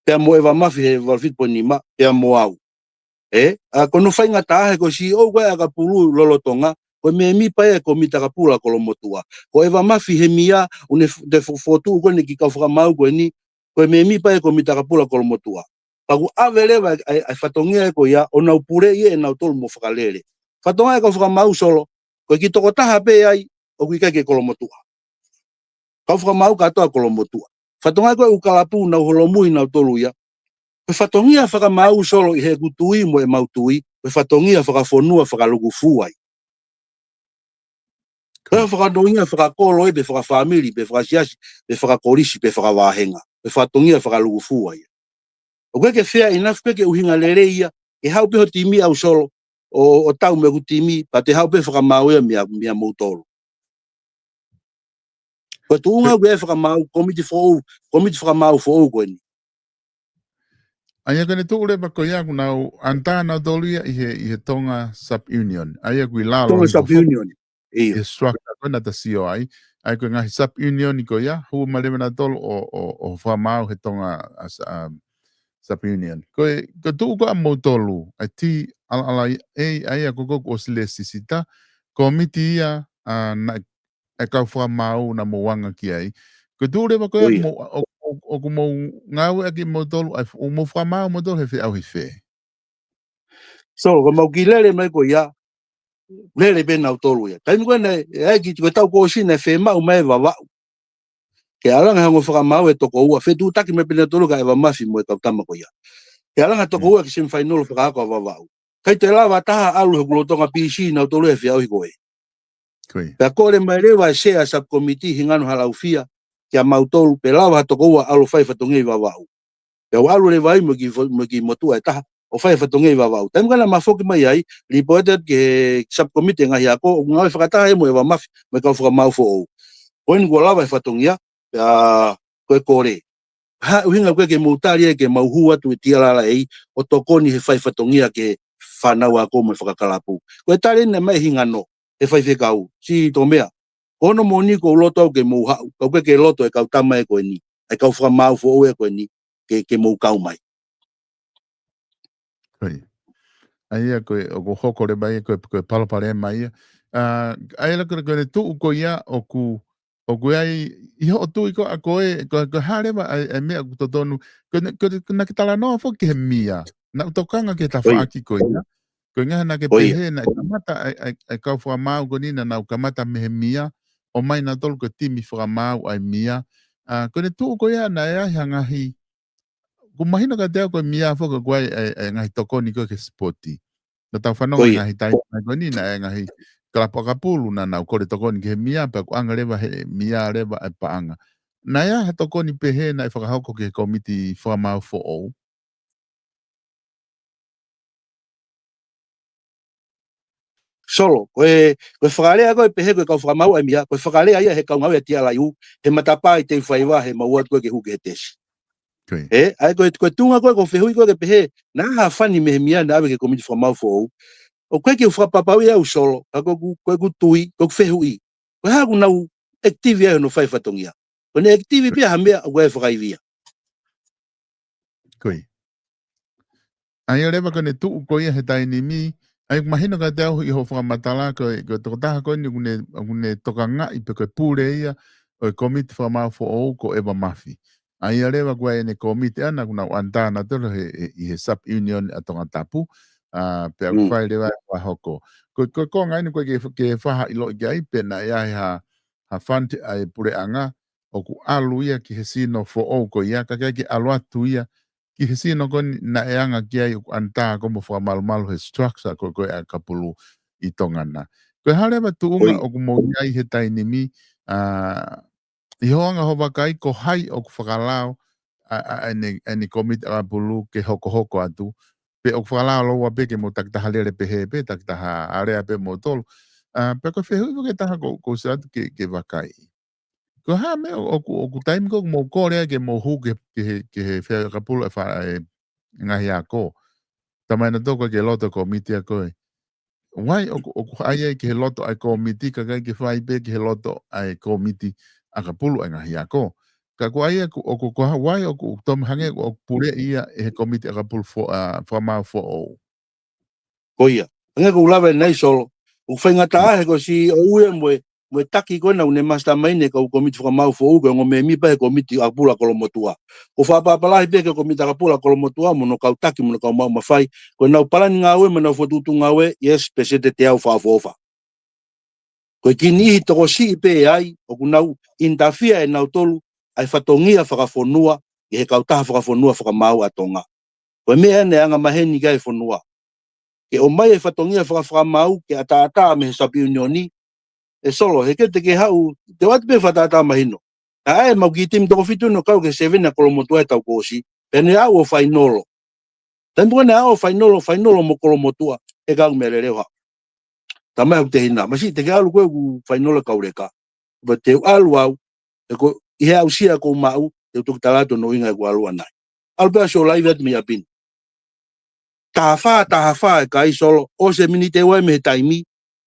pea mo ʻEva Mafi he valu fitu poini nima, pea mo au. ʻE, ʻa, ko hono faingataʻa he ko e C E O ko ē ʻa e ʻakapulu lolotonga, ko e mēmipa ia e kōmiti ʻakapulu ʻa Kolomotuʻa. Ko ʻEva Mafi he mia, ʻoku ne f-, te fo-, fokotuʻu ko eni e kiʻi kau fakamaau ko eni, ko e mēmipa ia e kōmiti ʻakapulu ʻa Kolomotuʻa. Pea ʻoku ʻave leva ʻa e, ʻa e fatongia ko ia, ʻo nau puleʻi ʻe nautolu mo fakalele. Fatongia e kau fakamaau Solo, ko e kiʻi tokotaha pē ai, ʻoku ʻikai ke Kolomotuʻa. Kau fakamaau kātoa Kolomotuʻa. Fatongia ko ē ʻū kalapu naʻa nau holomui nautolu ia. Ko e fatongia fakamaau Solo ʻi heʻeku tui mo ʻemau tui, ko e fatongia fakafonua fakalūkufua ia. Ko e fatongia fakakolo ia pe fakafāmili, pe fakasiasi, pe fakakolisi, pe fakavāhenga. Ko e fatongia fakalūkufua ia. ʻOku ʻikai ke fair enough, ʻoku ʻikai ke ʻuhinga lelei ia, ke haʻu pē ho timi ʻau Solo, ʻo, ʻo tau mo ʻeku timi, pea te haʻu pē fakamaau ia meia, meia moutolu. Ko e tuʻunga Ko- ʻoku ʻi ai e fakamaau, kōmiti foʻou, kōmiti fakamaau foʻou ko eni. ʻA ia ko ʻene tuʻu leva ko ia ʻoku nau ʻanitā nautolu ia ʻi he, ʻi he Tonga Sub-Union. ʻA ia ʻoku ʻi lalo Tonga hifo foki Sub-Union. ʻIo. ʻI he structure ko ena naʻa ta sio ai. ʻA ia ko e ngaahi Sub-Union ko ia, hū mai leva nautolu ʻo, ʻo, ʻo fakamaau he Tonga, ʻa, s-, ʻa, Sub-Union. Ko e, ko e tuʻu ko ē ʻa moutolu, ʻa e T R R A, ʻa ia ko ē ʻoku ʻosi lēsisita, kōmiti ia, ʻa, naʻe ʻa e kau fakamaau naʻa mou anga ki ai. Ko e tuʻu leva ko ia Ko ia. mo-, ʻo, ʻo, ʻoku mou ngāueʻaki moutolu, ʻa e f-, ʻoku mou fakamaau moutolu he feʻauhi fē? So, ko ʻemau kiʻi lele mai ko ia, lele pē nautolu ia. Taimi ko ē naʻe, ʻe ai ki, ko e taʻu kuo ʻosi naʻe fiemaʻu mai e Vavaʻu ke ʻalu ange ʻo hanga ʻo fakamaau e toko ua, fetuʻutaki mai pē nautolu kia ʻEva Mafi mo e kau tama ko ia. Ke ʻalu ange toko Mm. ua ki he semifinal fakaako ʻa Vavaʻu. ʻIkai toe lava ha taha ʻalu he kuo lolotonga pisi nautolu he feʻauhi ko ē. Ko ia. Pea kole mai leva e sea subcommittee Hingano Halaufia kia mautolu, pe lava ha toko ua ʻalu ʻo fai fatongia ʻi Vavaʻu. Pea u ʻalu leva ai mo e kiʻi fo-, mo e kiʻi motuʻa ʻe taha, ʻo fai fatongia ʻi Vavaʻu. Taimi ko ē naʻa ma foki mai ai, lipooti atu ki he subcommittee ngaahi ako, ʻo ngāue fakataha ia mo ʻEva Mafi, mo e kau fakamaau foʻou. Ko eni kuo lava e fatongia, pea ko e kole. Ha, ʻuhinga ko ē ke mou tali ai ke mau hū atu ʻi T R R A ʻo tokoni he fai fatongia ki he fānau ako mo e fakakalapu. Ko e tali eni mai Hingano, ʻe faifekau, si Tomea. Ko hono moʻoni ʻoku ou loto au ke mou haʻu, ka ʻoku ʻikai ke loto e kau tama ē ko eni, ʻa e kau fakamaau foʻou ē ko eni, ke, ke mou kau mai. Ko ia. ʻA ia ko e, ʻoku hoko leva ia ko e, ko e palopalema ia. ʻA, ʻa ia la ko e, ko ʻene tuʻu ko ia ʻoku, ʻoku ʻi ai, ʻi hoʻo tui ko ē ʻa koe, ko, ko e hā leva ʻa e, ʻa e meʻa ʻoku totonu, ko ʻene, ko ʻene, naʻa ke talanoa foki ki he mia, naʻa ku tokanga ki he Ko ia. tafaʻaki ko ia. Ko e ʻuhinga naʻa ke pehē naʻe kamata ʻa e, ʻa e, ʻa e kau fakamaau ko eni naʻa nau kamata mei he mia, ʻomai nautolu ko e timi fakamaau ʻa e mia. ʻA, ko ʻene tuʻu ko ia naʻe ʻi ai ha ngaahi, ʻoku mahino kiate au ko e mia foki ko e, ʻa e, ʻa e ngaahi tokoni ko ē ki he sipoti. Naʻa tau fanongo he ngaahi taimi ko eni naʻe ʻi ai e ngaahi kalapu ʻakapulu naʻa nau kole tokoni ki he mia pea kuo ʻoange leva he mia leva e paʻanga. Naʻe ʻi ai ha tokoni pehē naʻe fakahoko ki he komiti fakamaau foʻou? Solo, ko e, ko e fakalea ko e pehē ko e kau fakamaau ʻa e mia, ko e fakalea ia he kau ngāue ʻa e T R I U, he matapā ʻi he faiva, he mau atu ko ē ke hū ki he tesi. Ē, ʻa e ko e, ko e tuʻunga ko ē ʻoku ou fehuʻi ko ē ke pehē, naʻe ʻi ai ha fani mei he mia naʻe ʻave ki he komiti fakamaau foʻou. ʻOku ʻikai ke u fakapapauʻi au Solo, ka ko ʻeku, ko ʻeku tui, ko ʻeku fehuʻi. Ko e hā ʻoku nau active ai hono fai fatongia. Ko ʻene active pē ha meʻa ʻoku ʻi ai e fakaivia. Ko ia. ʻA ia leva ko ʻene tuʻu ko ia he taimi ni, ʻa ia ʻoku mahino kiate au ʻi hoʻo fakamatala ko e, ko e tokotaha ko eni ʻoku ne, ʻoku ne tokangaʻi pe ko e pule ia ʻo e komiti fakamaau foʻou ko ʻEva Mafi. ʻA ia leva ko e ʻene komiti ʻana ʻoku nau ʻanitā nautolu he, he, ʻi he sub-union ʻa Tongatapu, ʻa, pea ʻoku fai leva e fakahoko. Ko, ko, ko e ngaahi ʻaho ni ko e ke, ke faʻa ʻiloʻi ki ai pe naʻe ʻi ai ha, ha fund ʻa e puleʻanga, ʻoku ʻalu ia ki he sino foʻou ko ia, ka ʻikai ke ʻalu atu ia ki he sino ko eni naʻe anga ki ai ʻoku ʻanitā ko ē mo fakamalumalu he structure ko, ko ē ʻa e ʻakapulu ʻi Tonga na. Ko e hā leva tuʻunga ʻoku mou ʻi ai he taimi ni, ʻa, ʻi hoʻo anga hoʻo vakai ko hai ʻoku fakalao, ʻa, ʻa, ʻa ʻene, ʻene komiti ʻakapulu ke hokohoko atu, pe ʻoku fakalao lōua pē ke mou takitaha lele pehē pē, takitaha alea pē moutolu. ʻA, pea ko e fehuʻi foki ʻe taha ʻoku, ʻoku ou sio atu ke, ke vakai. Ko e hā e meʻa ʻoku, ʻoku taimi ko ē ʻoku mou kole ai ke mou hū ki he, ki he, ki he feʻakapulu ʻa e fa-, ʻa e ngaahi ako. Talamai nautolu ko e ʻikai ke loto e komiti ʻa ko ē. Why ʻoku, ʻoku ʻai ai ki he loto ʻa e komiti, ka ʻikai ke fai pē ki he loto ʻa e komiti ʻakapulu ʻa e ngaahi ako. Ka ko e ʻai ʻoku, ʻoku, ko e hā, why ʻoku, ʻoku tau hangē ʻoku puleʻi ia ʻe he komiti ʻakapulu fo-, ʻa, fakamaau foʻou. Ko ia. Hangē ko ʻeku lave ʻanenai Solo. ʻOku faingataʻa he ko e C E O ia mo e, mo e taki ko ena ʻoku ne mastermind e kau komiti fakamaau foʻou ko e ongo mēmipa he komiti ʻakapulu ʻa Kolomotuʻa. ʻOku fakapapauʻi pē ki he komiti ʻakapulu ʻa Kolomotuʻa mo hono kau taki mo hono kau maʻu mafai. Ko ʻenau palani ngāue mo ʻenau fokotuʻutuʻu ngāue, yes, Peseti te au fakaʻofoʻofa. Ko e kiʻi niʻihi tokosiʻi pē ai, ʻoku nau interfere ʻe nautolu ʻa e fatongia fakafonua, ki he kautaha fakafonua fakamaau ʻa Tonga. Ko e meʻa ʻena ʻe anga maheni ki ai e fonua. Ke ʻomai e fatongia fakafakamaau, ke ʻataʻatā mei he sub-union ni, ʻe Solo, he ʻikai te ke haʻu, te u ʻoatu pē fakatātā mahino. Naʻe ʻai ʻemau kiʻi timi toko fitu ʻo kau ki he seven ʻa Kolomotuʻa he taʻu kuo ʻosi, pea ne aʻu ʻo fainolo. Taimi ko ē naʻe aʻu ʻo fainolo, fainolo mo Kolomotuʻa, he ʻikai ke u meʻa lelei ʻo haʻu. Talamai ʻe hoku tehina, masiʻi te ke ʻalu koe ʻoku fainolo e kau leka. Pea te u ʻalu au, he ko e, ʻi he aʻusia ʻoku ou maʻu, te u toki tala atu hono ʻuhinga ʻeku ʻalu ʻanenai. ʻAlu pē au ʻo sio laivi atu mei ʻapi ni. Taha fā, taha fā e kai Solo, ʻosi e miniti ʻe ua mei he taimi,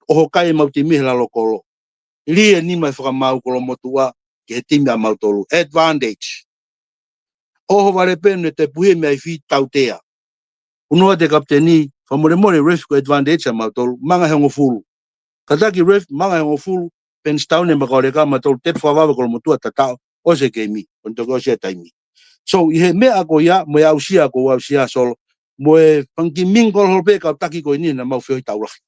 ʻoho kai ʻemau timi he lalo kolo. Lī e nima e fakamaau Kolomotuʻa ki he timi ʻamautolu. Advantage. ʻOho vale pē ʻene tepuhi mei ai fī tautea. Unoa te kapiteni, fakamolemole ref ko e advantage ʻamautolu, manga he hongofulu. Kātaki ref, manga he hongofulu, Penstown e makau leka ʻamautolu, tepu fakavave Kolomotuʻa tataʻo, ʻosi e keimi, ʻo ne toki ʻosi e taimi. So, ʻi he meʻa ko ia, mo e aʻusia ʻoku ou aʻusia Solo, mo e fanga kiʻi mingle holo pē kau taki ko eni naʻa mau feohi taulahi.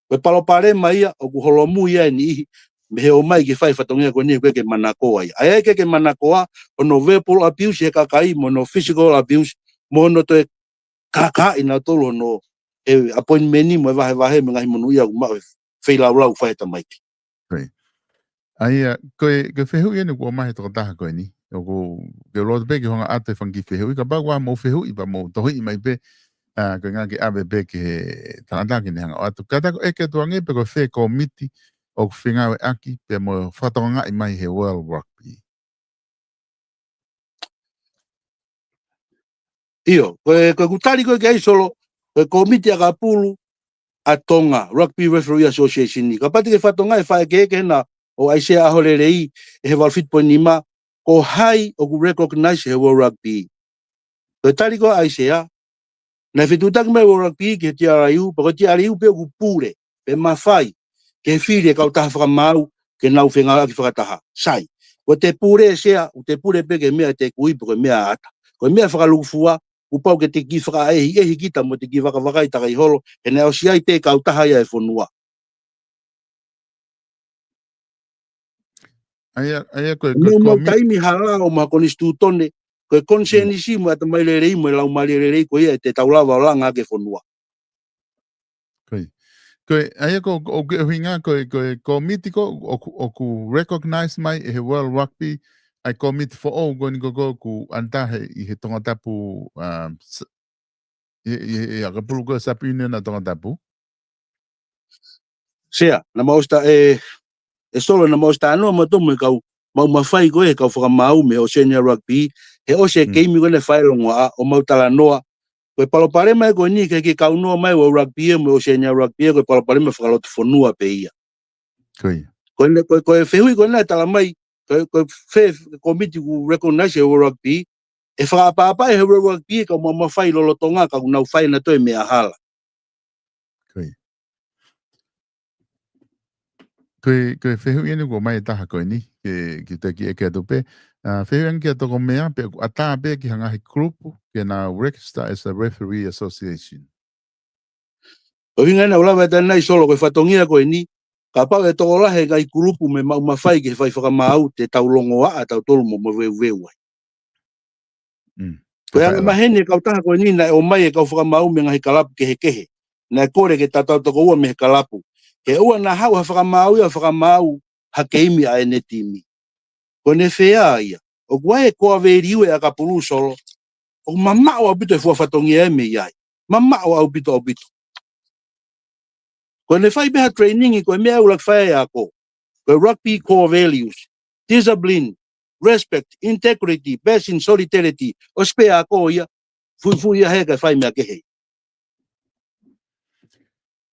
Ko e palopalema ia, ʻoku holomui ai e niʻihi, mei he ō mai ke fai fatongia ko eni, ʻoku ʻikai ke manakoa ia. ʻA ia ʻikai ke manakoa, hono verbal abuse he kakai, mo hono physical abuse, mo hono toe kākaaʻi nautolu hono, e appointment ni mo e vahevahe mo e ngaahi monūʻia ʻoku maʻu he feilaulau ʻoku fai he tamaiki. Ko ia. ʻA ia, ko e, ko e fehuʻi ʻeni kuo ʻomai he tokotaha ko eni. ʻOku, ke loto pē ke u hanga ʻoatu e fanga kiʻi fehuʻi, kapau ʻoku ʻi ai haʻamou fehuʻi pea mou tohiʻi mai pē, ʻa, ko e ʻuhinga ke ʻave pē ki he tangata ke ne hanga ʻo ʻoatu. Kātaki ʻeke atu ange pe ko e fē komiti ʻoku fengāueʻaki pea mo fakatokangaʻi mai he World Rugby. ʻIo, ko e, ko ʻeku tali ko ē ki ai Solo, ko e komiti ʻakapulu ʻa Tonga, Rugby Referee Association ni. Kapau te ke fakatokangaʻi e faʻa ʻekeʻeke ʻena ʻo ʻAisea ʻAholelei, ʻi he valu fitu poini nima, ko hai ʻoku recognize he World Rugby. Ko e tali ko ē ʻa ʻAisea, naʻe fetuʻutaki mai World Rugby ki he T R I U, pea ko e T R I U pē ʻoku pule, pe mafai, ke fili e kautaha fakamaau, ke nau fengāueʻaki fakataha. Sai. Ko e te pule Sea, ʻoku te pule pē ki he meʻa ʻe te kui, pe ko e meʻa ʻa ʻata. Ko e meʻa fakalūkufua, kuo pau ke te kiʻi fakaʻehiʻehi kita mo te kiʻi vakavakai takai holo, he naʻe ʻosi ʻi ai pē kautaha ia ʻo e fonua. ʻA ia, ʻa ia ko e, ko e Mo mau komi- taimi hala ʻo ma konisitūtone, ko e konisēnisi mo e ʻatamai lelei mo e laumālie lelei ko ia ʻe te tau lava ʻo langa ʻaki e fonua. Ko ia. Ko ia, ʻa ia ko, ko, ʻoku ʻuhinga ko e, ko e kōmiti ko, ʻoku, ʻoku recognize mai ʻe he World Rugby, ʻa e kōmiti foʻou ko eni ko, ko, ʻoku ʻanataha ʻi he Tongatapu, um, s-, ʻi, ʻi, ʻi ʻakapulu ko e Sub Union ʻa Tongatapu. Sea, naʻa mau ʻosi ta-, ʻe, ʻe Solo naʻa mau ʻosi talanoa mautolu mo e kau maʻu mafai ko ē he kau fakamaau mei he Oceania Rugby, he ʻosi e Mm. keimi ko ē naʻe fai ʻi Longoaʻa ʻo mau talanoa. Ko e palopalema ē ko eni ke, ke kau noa mai World Rugby ē mo e Oceania Rugby ē, ko e palopalema fakalotofonua pē ia. Ko ia. Ko eni, ko, ko e fehuʻi ko ena ʻe tala mai, ko, ko e fē kōmiti ʻoku recognize ʻe he World Rugby, ʻe fakaʻapaʻapa ʻe he World Rugby e kau maʻu mafai lolotonga ka ʻoku nau fai ʻenautolu e meʻa hala. Ko ia. Ko e, ko e fehuʻi eni ʻoku ʻomai ʻe taha ko eni, ke, ke te kiʻi ʻeke atu pē. ʻA, fehuʻi ange kia Tokomea, pe ʻoku ʻatā pē ki ha ngaahi kulupu, ke nau register as a referee association. ʻUhinga ena ʻoku lava ʻe taha nai Solo ko e fatongia ko eni, kapau ʻe tokolahi e ngaahi kulupu mei he maʻu mafai ki he fai fakamaau te tau longoaʻa tautolu mo, mo veuveu ai. Mm. Ko e Ka taʻe la. angamaheni e kautaha ko eni naʻe ʻomai e kau fakamaau mei he ngaahi kalapu kehekehe. Naʻe kole ke tatau tokoua mei he kalapu. He ʻoua naʻa haʻu ha fakamaau ia ʻo fakamaau ha keimi ʻa ʻene timi. Ko ʻene fea ia. ʻOku ʻi ai e core value ʻa e ʻakapulu Solo. ʻOku mamaʻo ʻaupito e fua fatongia ē mei ai. Mamaʻo ʻaupito ʻaupito. Ko ʻene fai pē ha training ko e meʻa ʻoku ʻuluaki fai ai e ako. Ko e rugby core values, discipline, respect, integrity, best in solidarity, ʻosi pē ako ia, fuifui ia he ka fai meʻa kehe.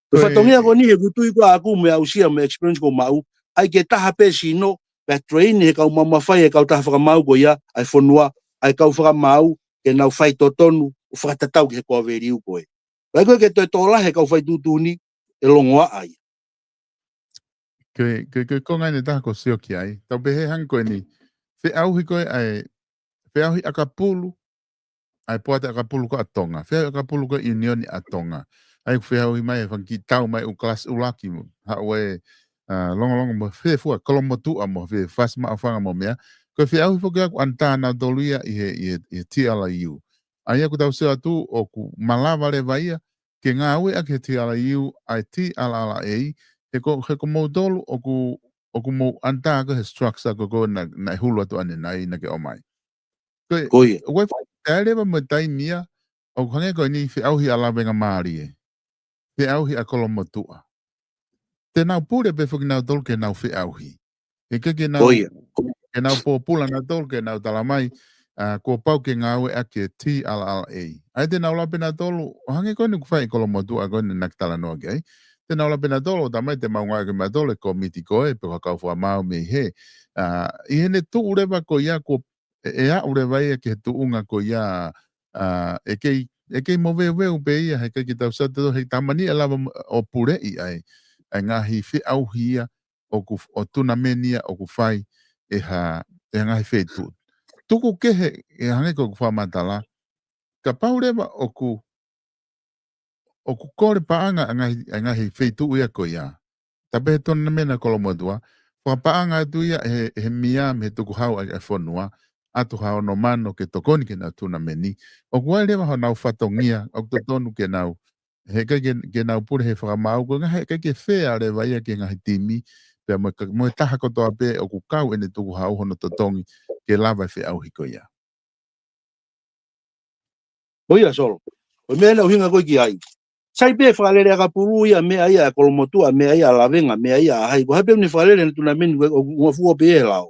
Ko e Ko e fatongia ko eni he ʻoku tui ko ʻaku mo e aʻusia mo e experience ʻoku maʻu, ʻai ke taha pē sino, pea train he kau maʻu mafai e kautaha fakamaau ko ia, ʻa e fonua, ʻa e kau fakamaau, ke nau fai totonu, ʻo fakatatau ki he core value ko ē. ʻAi ko ē ke toe tokolahi e kau fai tuʻutuʻuni, ʻe longoaʻa ia. Ko e, ko e, ko e konga eni ʻe taha ʻoku ou sio ki ai. Tau pehē hangē ko eni. Feʻauhi ko ē ʻa e, feʻauhi ʻakapulu, ʻa e poate ʻakapulu ko ē ʻa Tonga. Feʻauhi ʻakapulu ko ē ʻiunioni ʻa Tonga. ʻAi ʻoku feʻauhi mai e fanga kiʻi tau mai ʻū kalasi ʻuluaki mo, haʻu e, ʻa, longolongo mo fē fua Kolomotuʻa mo fē Fasi Maʻufanga mo meʻa. Ko e feʻauhi foki ʻoku ʻanataha nautolu ia ʻi he, ʻi he, ʻi he T L R U. ʻA ia ʻoku tau sio atu ʻoku malava leva ia, ke ngāueʻaki he T L R U, ʻa e T L R A, he ko, he ko moutolu ʻoku, ʻoku mou ʻanataha ko ē he structure ko ē ko ē naʻe, naʻe hulu atu ʻanenai naʻa ke ʻomai. Ko e, Ko ia. ʻoku ʻi ai, ʻi ai leva mo e taimi ia, ʻoku hangē ko eni feʻauhi ʻa Lavengamālie. Feʻauhi ʻa Kolomotuʻa. Te nau pule pē foki nautolu ke nau feʻauhi. He ʻikai ke nau, Ko ia. ke nau pōpula nautolu ke nau tala mai, ʻa, kuo pau ke ngāueʻaki e T L R A. ʻAi te nau lava pē nautolu, ʻo hangē ko eni ʻoku fai ʻi Kolomotuʻa ko eni naʻa ke talanoa ki ai. Te nau lava pē nautolu, ʻo tala mai te mau ngāueʻaki mautolu e kōmiti ko ē, pe ko e kau fakamaau mei hē. ʻA, ʻi heʻene tuʻu leva ko ia kuo ʻe, ʻe aʻu leva ia ki he tuʻunga ko ia, ʻa, ʻe kei, ʻe kei moveuveu pē ia, he ʻikai ke tau sio atu he tamani ʻe lava mo-, ʻo puleʻi ai, ʻa e ngaahi feʻauhi ia, ʻoku, ʻo tunameni ia, ʻoku fai, ʻe ha, ʻe ha ngaahi feituʻu. Tuku kehe, ʻe hangē ko ʻeku fakamatala, kapau leva ʻoku, ʻoku kole paʻanga ʻa e ngaahi, ʻa e ngaahi feituʻu ia ko ia. Tapu he tunameni ʻa Kolomotuʻa, fakapaʻanga atu ia he, he meʻa mei he tukuhau ʻa e fonua, ʻatu ha ono mano ke tokoni ke nau tunameni. ʻOku ʻi ai leva honau fatongia, ʻoku totonu ke nau, he ʻikai ke, ke nau pule he fakamaau, ko e ngaahi ʻikai ke fea leva ia ki he ngaahi timi, pea mo e ka-, mo e taha kotoa pē ʻoku kau ʻene tukuhau hono totongi ke lava e feʻauhi ko ia. Ko ia Solo. Ko e meʻa ena ʻuhinga ko ē ki ai. Sai pē fakalele ʻakapulu ia meʻa ia ʻa Kolomotuʻa, meʻa ia ʻa Lavenga, meʻa ia ʻa hai. Ko hai pē ʻoku ne fakalele ʻene tunameni ko ē ʻoku ngofua pē ia he lao.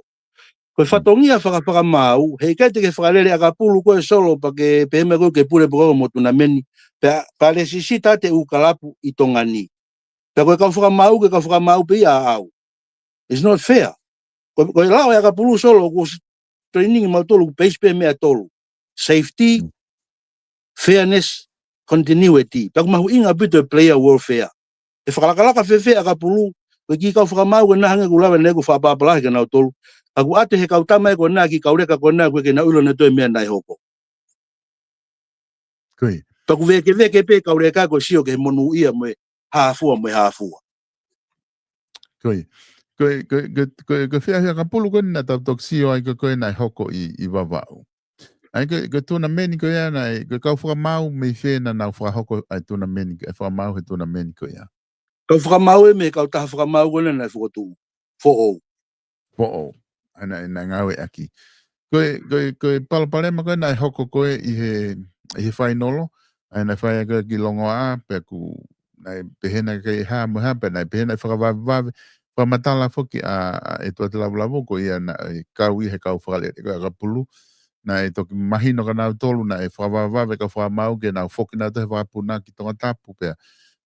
Ko e fatongia faka-, fakamaau, he ʻikai te ke fakalele ʻakapulu ko ē Solo pea ke pehē mai ko ē ke pule pē koe mo tunameni. Pea, pea lēsisita ʻa e ʻū kalapu ʻi Tonga ni. Pea ko e kau fakamaau, ko e kau fakamaau pē ia ʻaʻau. It's not fair. Ko, ko e lao ʻa e ʻakapulu Solo, ko e training mautolu, ko e base pē meʻa tolu. Safety, Mm. fairness, continuity. Pea ʻoku mahuʻinga ʻaupito e player welfare. ʻE fakalakalaka fēfē ʻakapulu, ko e kiʻi kau fakamaau ko ena hangē ʻoku lava ʻe nautolu ʻo fakaʻapaʻapa lahi kia nautolu. Ka ʻoku ʻatu he kau tama ē ko ena, kiʻi kau leka ko ena, ʻoku ʻikai ke nau ʻilo ʻenautolu e meʻa naʻe hoko. Ko ia. Pea ʻoku vekeveke pē kau leka ko e sio ki he monūʻia mo e hā fua mo e hā fua. Ko ia. Ko e, ko e, ko e, ko e, ko e feʻauhi ʻakapulu ko eni naʻa tau toki sio ai ko, ko ē naʻe hoko ʻi, ʻi Vavaʻu. ʻA ia ko e, ko e tunameni ko ia naʻe, ko e kau fakamaau mei fē naʻa nau fakahoko ʻa e tunameni, ʻa e fakamaau he tunameni ko ia. Kau fakamaau ē mei he kautaha fakamaau ko ena naʻe fokotuʻu. Foʻou. Foʻou. ʻA ia naʻe, naʻe ngāueʻaki. Ko e, ko e, ko e palopalema ko ē naʻe hoko ko ē ʻi he, ʻi he fainolo, ʻa ia naʻe fai ko ē ki Longoaʻa, pea ʻoku, naʻe pehē naʻe kei hā mo e hā, pea naʻe pehē naʻe fakavavevave, fakamatala foki ʻa, ʻa ʻEtuate Lavulavu ko ia naʻe kau ia he kau fakalele ko ē ʻakapulu, naʻe toki mahino kia nautolu, naʻe fakavavevave kau fakamaau ke nau foki nautolu he vakapuna ki Tongatapu pea,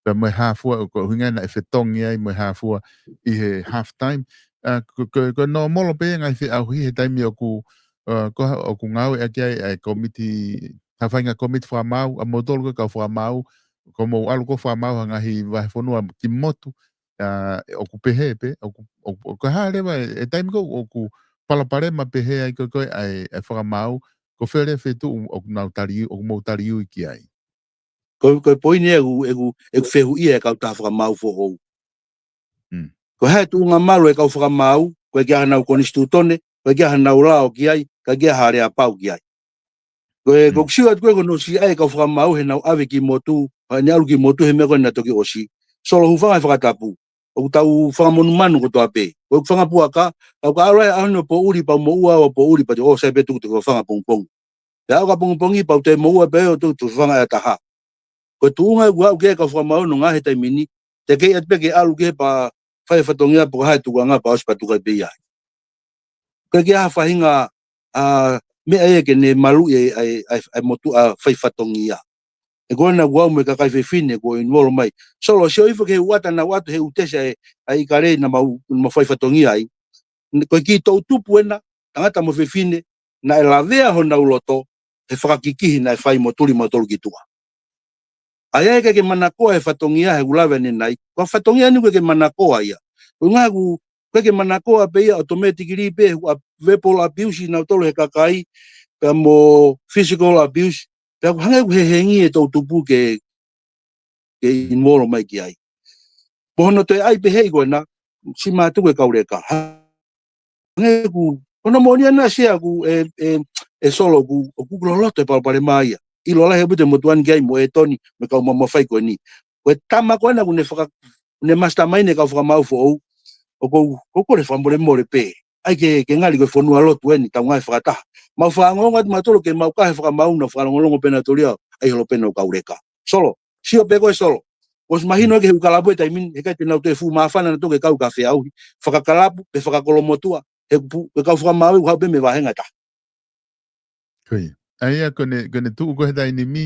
pea mo e hā fua ko e ʻuhinga naʻe fetongi ai mo e hā fua ʻi he half time. ʻA, ko, ko, ko e nōmolo pē ia ngaahi feʻauhi he taimi ʻoku, ʻa, ko ha-, ʻoku ngāueʻaki ai ʻa e komiti, ha faʻahinga komiti fakamaau, ʻa moutolu ko e kau fakamaau, ko mou ʻalu ko ē fakamaau ha ngaahi vahefonua ki motu, ʻa, ʻoku pehē pē, ʻoku, ʻoku, ʻoku hā leva e, e taimi ko ē ʻoku palopalema pehē ai ko ē, ko ē ʻa e, ʻa e fakamaau, ko fē leva e feituʻu ʻoku nau tali, ʻoku mou taliui ki ai. Ko, ko e poini ʻeku, ʻeku, ʻeku fehuʻia e kautaha fakamaau foʻou. Mm. Ko e hā e tuʻunga malu e kau fakamaau, ʻoku ʻikai ke ʻi ai hanau konisitūtone, ʻoku ʻikai ke ʻi ai hanau lao ki ai, ʻikai ke ʻi ai ha aleapau ki ai. Ko e, mm, ko e sio atu ko ē ko hono ʻosi ʻa e kau fakamaau heʻenau ʻave ki motu, ʻa ʻenau ʻalu ki motu he meʻa ko ē naʻe toki ʻosi. Solo, hūfanga he fakatapu. ʻOku tau fakamonumanu kotoa pē. Ko ʻeku fanga puaka, ka u ka ʻalu ai ʻaho ni ʻo poʻuli pea u moʻua ʻo poʻuli pea te u ō ʻo sai pē tuku te u fanga pongipongi. Pea aʻu ki he pongipongi pea u toe moʻua pē ʻo tuku te u fanga ʻe taha. Ko e tuʻunga ʻeku aʻu ki ai e kau fakamaau ʻi he ngaahi taimi ni, teʻeki ai pē ke ʻalu ki he pea fai fatongia pe ko e hā e tukuʻanga pea ʻosi pea tuku ai pē ia. ʻOku ʻikai ke ʻi ai ha faʻahinga, ʻa, meʻa ia ke ne maluʻi ʻa e, ʻa e, ʻa e, ʻa e motuʻa fai fatongia. He ko ena kuo ʻi ai mo e kakai fefine kuo involve mai. Solo, sio hifo ki he uata naʻe ʻoatu he ʻū tesi ʻa e, ʻa e ʻIkale naʻa mau, mau fai fatongia ai. Ko e kiʻi toʻutupu ena, tangata mo fefine, naʻe lavea honau loto he fakakikihi naʻe fai mo tuli mautolu ki tuʻa. ʻA ia ʻoku ʻikai ke manakoa he fatongia he ʻoku lave ʻanenai. Ko e fatongia ni ʻoku ʻikai ke manakoa ia. Ko e ʻuhinga ʻoku ʻikai ke manakoa pē ia, automatically pē, ʻoku ʻa, verbal abuse ʻi nautolu he kakai, pea mo physical abuse, pea ʻoku hangē ʻoku hehengi e toʻutupu ke, ke involve mai ki ai. Mo hono toe ʻai pehē ko ena, siʻi mātuku e kau leka. Hangē ʻoku, ko hono moʻoni ʻana Sea ʻoku, ʻe, ʻe, ʻe Solo ʻoku, ʻoku loloto e palopalema ia. ʻIlo lahi ʻaupito e motuʻa ni ki ai mo ʻEtoni, mo e kau mamafa ko eni. Ko e tama ko ena ʻoku ne faka-, ne mastermind e kau fakamaau foʻou. ʻOku ou, ʻoku ou kole fakamolemole pē. ʻAi ke, ke ngali ko e fonua lotu eni, tau ngaahi fakataha. Mau fakaongoongo atu mautolu ke mau kahe fakamaau naʻa fakalongolongo pē nautolu ia, ʻai holo pē ʻenau kau leka. Solo, sio pē koe Solo. ʻOsi mahino ke he ʻū kalapu he taimi ni, heʻikai te nau toe fuʻu māfana nautolu ke kau ki ha feʻauhi fakakalapu, pe fakakolomotuʻa, he pu-, he kau fakamaau ʻoku haʻu pē mei he vāhenga ʻe taha. Ko ia. ʻA ia, ko ʻene, ko ʻene tuʻu ko ē he taimi ni,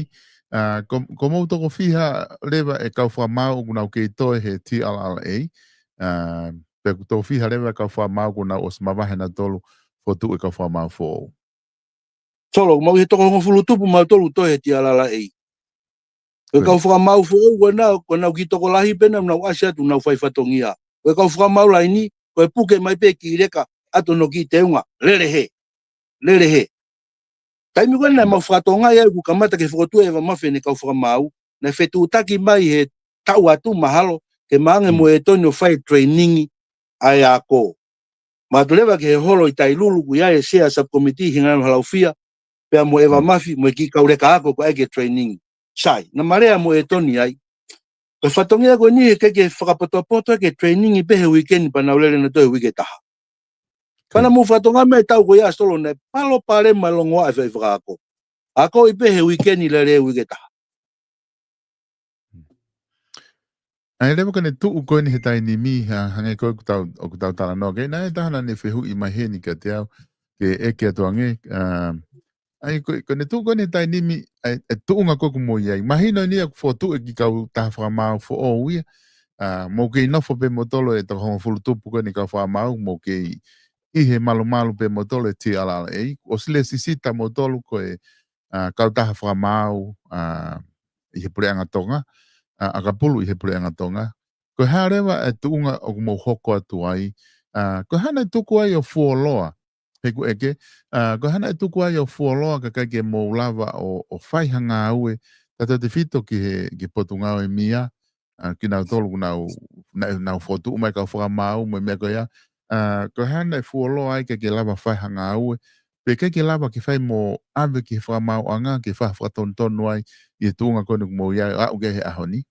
ʻa, ko, ko mou toko fiha leva e kau fakamaau ʻoku nau kei toe he T R R A, ʻa, pe ʻoku toko fiha leva e kau fakamaau ʻoku nau ʻosi mavahe nautolu fokotuʻu e kau fakamaau foʻou. Solo, mau ʻi he toko hongofulu tupu mautolu toe he T R R A. Ko e, ko ia, kau fakamaau foʻou ko ena, ko ʻenau kiʻi tokolahi pē naʻa nau ʻasi atu ʻenau fai fatongia. Ko e kau fakamaau laini, ko e puke mai pē kiʻi leka ʻoatu hono kiʻi teunga, lele hē. Lele hē. Taimi ko ena, mm, mau fakatonga ia ʻoku kamata ke fokotuʻu ʻe ʻEva Mafi ʻene kau fakamaau, naʻe fetuʻutaki mai he taʻu atu mahalo, ke ma ange mo, mm, ʻEtoni ʻo fai training ʻa e ako. Mau ō atu leva ki he holo ʻi Tailulu ʻoku ʻi ai e Sea Subcommittee, Hinganalo Halaufia, pea mo ʻEva, mm, Mafi, mo e kiʻi kau leka ako ko ē ke training. Sai, naʻa ma lea mo ʻEtoni ai. Ko e fatongia ko eni heʻikai ke fakapotopoto ke training pē he uike ni pea nau lele nautolu he uike ʻe taha. Pea, okay, naʻa mou fakatonga mai tau ko ia Solo naʻe palopalema e Longoaʻa e fai fakaako. Akoʻi pē he uike ni lele uike ʻe taha. ʻA ia leva ko ʻene tuʻu ko eni he taimi ni, ha, hangē ko ē ʻoku tau, ʻoku tau talanoa ki ai, naʻe ʻi ai e taha naʻa ne fehuʻi mai heni kiate au, ke ʻeke atu ange, ʻa, ʻa ia ko, ko ʻene tuʻu ko eni he taimi ni, ʻa e, e tuʻunga ko ē ʻoku mou ʻi ai. Mahino eni ia ʻoku fokotuʻu e kiʻi kautaha fakamaau foʻou ia, ʻa, mou kei nofo pē moutolu e toko hongofulu tupu ko eni kau fakamaau, mou kei ʻi he malumalu pē moutolu e T R R A, ʻosi lesisita moutolu ko e, ʻa, kautaha fakamaau, ʻa, ʻi he puleʻanga Tonga, ʻa, ʻakapulu ʻi he puleʻanga Tonga. Ko e hā leva e tuʻunga ʻoku mou hoko atu ai, ʻa, ko e hā naʻe tuku ai ʻo fuoloa, He kuo ʻeke, ʻa, ko e hā naʻe tuku ai ʻo fuoloa kae ʻikai ke mou lava ʻo, ʻo fai ha ngāue, tautautefito ki he, ki he Potungāue Mia, ʻa, kinautolu kuo nau, naʻa, nau fokotuʻu mai kau fakamaau mo e meʻa ko ia, ʻa, ko e hā naʻe fuoloa ai ʻikai ke lava fai ha ngāue, pe ʻikai ke lava ke fai mo ʻave ki he fakamaauʻanga, ke fai ha fakatonutonu ai, ʻi he tuʻunga ko eni ʻoku mou ʻi ai, ʻo aʻu ki he ʻaho ni.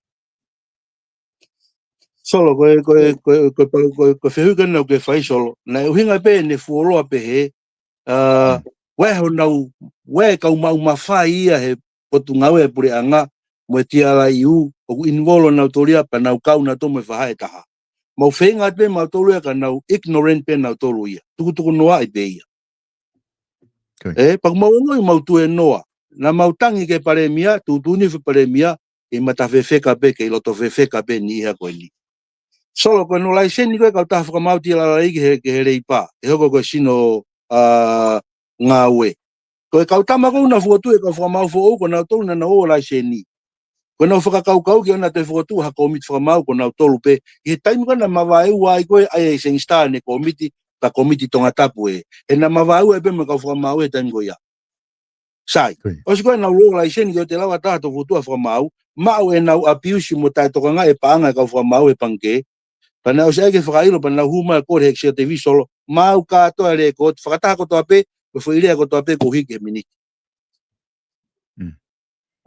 Solo, ko e, ko e, ko e, ko e, ko e, ko e fehuʻi ko ena ʻoku ke fai, Solo. Naʻe ʻuhinga pē ʻene fuoloa pehē, ʻa, Mm. ʻoku ʻi ai honau, ʻoku ʻi ai e kau maʻu mafai ia he Potungāue ʻa e Puleʻanga, mo e T R I U, ʻoku involve nautolu ia pea nau kau nautolu mo e fahaʻi ʻe taha. Mau feinga atu pē mautolu ia ka nau ignorant pē nautolu ia. Tukutuku noaʻi pē ia. Ko ia. ʻE, pea ʻoku mau ongoʻi mau tuēnoa. Naʻa mau tangi ki he Palēmia, tuʻutuʻuni ʻe he Palēmia, ʻi he mata fefeka pē, kei loto fefeka pē e niʻihi ko eni. Solo, ko hono laiseni ko ē e kautaha fakamaau T R I U ki he, ki he Leipa, ʻe hoko ko e sino, ʻa, ngāue. Ko e kau tama ko ē naʻa nau fokotuʻu e kau fakamaau foʻou, ko nautolu naʻa nau ʻoange e laiseni. Ko ʻenau fakakaukau ke ʻoua toe fokotuʻu ha kōmiti fakamaau ko nautolu pē. ʻI he taimi ko ē naʻe mavaeua ai ko ē ʻa e Sangster ʻene kōmiti, pea kōmiti Tongatapu ē. He naʻe mavaeua ai pē mo e kau fakamaau he taimi ko ia. Sai. Ko ia. ʻOsi ko ē naʻa nau ʻoange e laiseni ke ʻoua toe lava ha taha ʻo toe fokotuʻu ha fakamaau, maʻu ʻenau abuse mo taʻetokangaʻi e paʻanga e kau fakamaau he pangikē. Pea naʻe ʻosi ʻai ke fakaʻilo, pea nau hū mai ʻo kole he executive, Solo, maʻu kātoa e lēkooti, fakataha kotoa pē, mo e foʻi lea kotoa pē kuo hiki he miniti. Mm.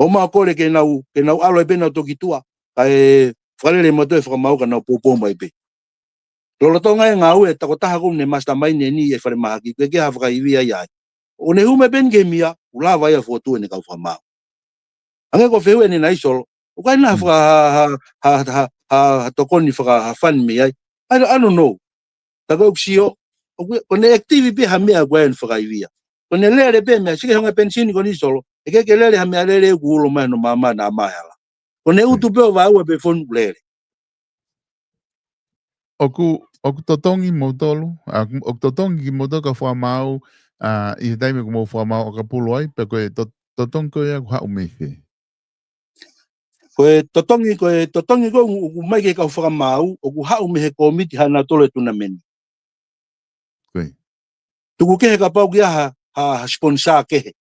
ʻO mau kole ke nau, ke nau ʻalu ai pē ʻenau toki tuʻa, kae fakalele mautolu e fakamaau ka nau poupou mai pē. Lolotonga e ngāue, tokotaha ko ē naʻe mastermind eni e falemahaki, ʻikai ke ʻi ai ha fakaivia ia ai. ʻO ne hū mai pē eni ki he Mia, ʻoku lava ia ʻo fokotuʻu ʻene kau fakamaau. Hangē ko e fehuʻi ʻanenai, Solo, ʻoku ʻi ai nai ha Mm. faka-, ha, ha, ha, ha, ha, ha tokoni faka-, ha fund mei ai. I don't, I don't know. Ka ko ʻeku sio, ʻoku, ko ʻene active pē ha meʻa ʻoku ʻi ai ʻene fakaivia. Ko ʻene lele pē meʻa, sike honge penisini ko eni, Solo. ʻE ʻikai ke lele ha meʻalele ʻoku ulo mai hono maama naʻa mahe hala. Ko ʻene Mm. utu pē ʻo vaeua pē fonu lele. ʻOku, ʻoku totongi moutolu, ʻa, ʻoku totongi kimoutolu kau fakamaau, ʻa, ʻi he taimi ʻoku mou fakamaau ʻakapulu ai, pe ko e to-, totongi ko ia ʻoku haʻu mei fē? Ko e totongi, ko e totongi ko ē ʻoku, ʻoku ʻomai ki he kau fakamaau, ʻoku haʻu mei he kōmiti haʻanautolu e tunameni. Ko ia. Tuku kehe kapau ʻoku ʻi ai ha, ha, ha sponsor kehe.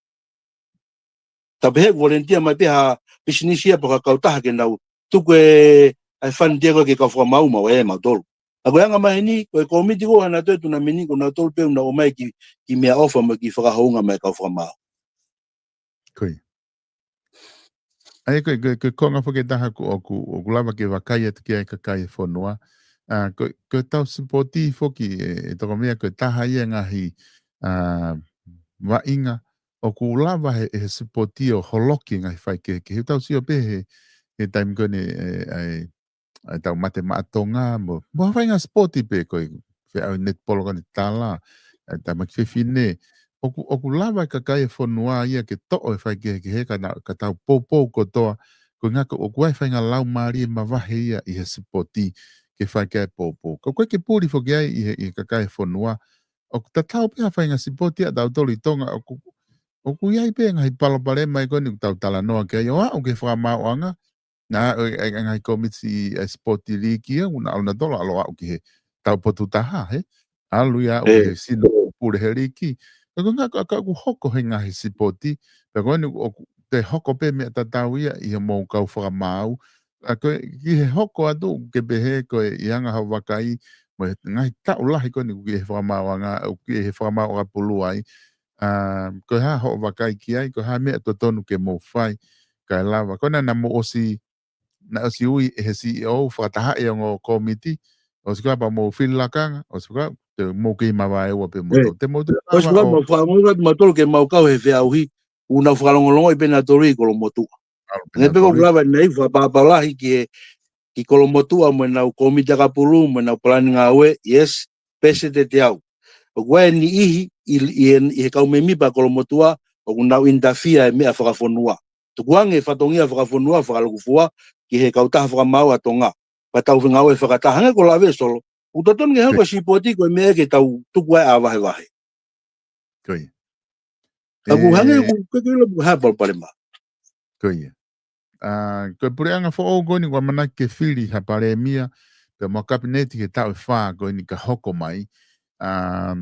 Tau pehē ʻoku volunteer mai pē ha pisinisi ia pe ko ha kautaha ke nau tuku e, ʻa e fund ia ko ē ki he kau fakamaau maʻu ʻe mautolu. Ka ko e anga maheni, ko e kōmiti ko ē haʻanautolu e tunameni, ko nautolu pē ʻoku nau ʻomai e kiʻi, kiʻi meʻaʻofa mo e kiʻi fakahounga maʻa e kau fakamaau. Ko ia. ʻA ia ko e, ko e, ko e konga foki ʻe taha ʻoku, ʻoku, ʻoku lava ke vakai atu ki ai e kakai e fonua. ʻA, ko, ko ʻetau sipoti foki ē, ʻe tokoua, ko e taha ia e ngaahi, ʻa, vaʻinga ʻoku lava he, he sipoti ʻo holoki e ngaahi faikehekehe. Tau sio pē he, he taimi ko eni, ē, ʻa e, ʻa ʻetau Mate Maʻa Tonga, mo, mo ha faʻahinga sipoti pē ko e feʻauhi netipolo ko eni Tala, ʻa e Tāmaki Fefine. ʻOku, ʻoku lava e kakai e fonua ia ke toʻo e faikehekehe ka na-, ka tau poupou kotoa, ko e ʻuhinga ko ē ʻoku ʻi ai e faʻahinga laumālie mavahe ia ʻi he sipoti ke fai ki ai e poupou. Ka ko e ke puli foki ai ʻi he, ʻi he kakai e fonua, ʻoku tatau pē ha faʻahinga sipoti ʻatautolu ʻi Tonga, ʻoku, ʻoku ʻi ai pē e ngaahi palopalema ia ko eni ʻoku tau talanoa ki ai, ʻo aʻu ki he fakamaauʻanga, naʻe ʻi ai e ngaahi kōmiti ʻa e sipoti liki ia, ʻoku nau ʻalu nautolu ʻo aʻu ki he taupotu taha, hē? ʻAlu ia ʻo aʻu ki he sino pule he liki. Ka ko e ʻuhinga ka, ka ʻoku hoko he ngaahi sipoti, pea ko eni ʻoku toe hoko pē meʻa tatau ia ʻi hoʻomou kau fakamaau. ʻA ko e, ki he hoko atu ke pehē ko e ʻi ai ha vakai, mo e ngaahi taʻu lahi ko eni ʻoku ʻi he fakamaauʻanga, ʻoku ʻi he fakamaau ʻakapulu ai. ʻA, ko e hā hoʻo vakai ki ai, ko e hā e meʻa totonu ke mou fai, kae lava. Ko ena naʻa mou ʻosi, naʻe ʻosi ui ʻe he C E O, fakatahaʻi e ongo kōmiti, ʻosi ko ia pea mou fili lakanga, ʻosi ko ia, te mou kei mavaeua pē moutolu. Te mou toe ʻOsi ko ia mavaeua. Mau fakaongo atu mautolu ke mau kau he feʻauhi, ʻoku nau fakalongolongoʻi pē nautolu ʻi Kolomotuʻa. Hangē pē ko ʻeku lave ʻanenai, fakapapau lahi ki he, ki Kolomotuʻa mo ʻenau kōmiti ʻakapulu, mo ʻenau palani ngāue, yes, pēseti ʻe teau. ʻOku ʻi ai e niʻihi ʻi, ʻi he, ʻi he kau mēmipa Kolomotuʻa, ʻoku nau interfere he meʻa fakafonua. Tukuange e fatongia fakafonua, fakalūkufua, ki he kautaha fakamaau ʻa Tonga. Pea tau fengāue fakataha, hangē ko e lave Solo. ʻOku totonu ke hoko e sipoti ko e meʻa ke tau tuku ai ʻa e vahevahe. Ko ia. Ka ʻoku hangē ʻoku ʻikai ke ʻilo pe ko e hā e palopalema. Ko ia. ʻA, ko e puleʻanga foʻou ko eni ʻoku ʻamanaki ke fili ha palēmia, pea mo e kapineti he taʻu ʻe fā ko eni ka hoko mai. ʻA,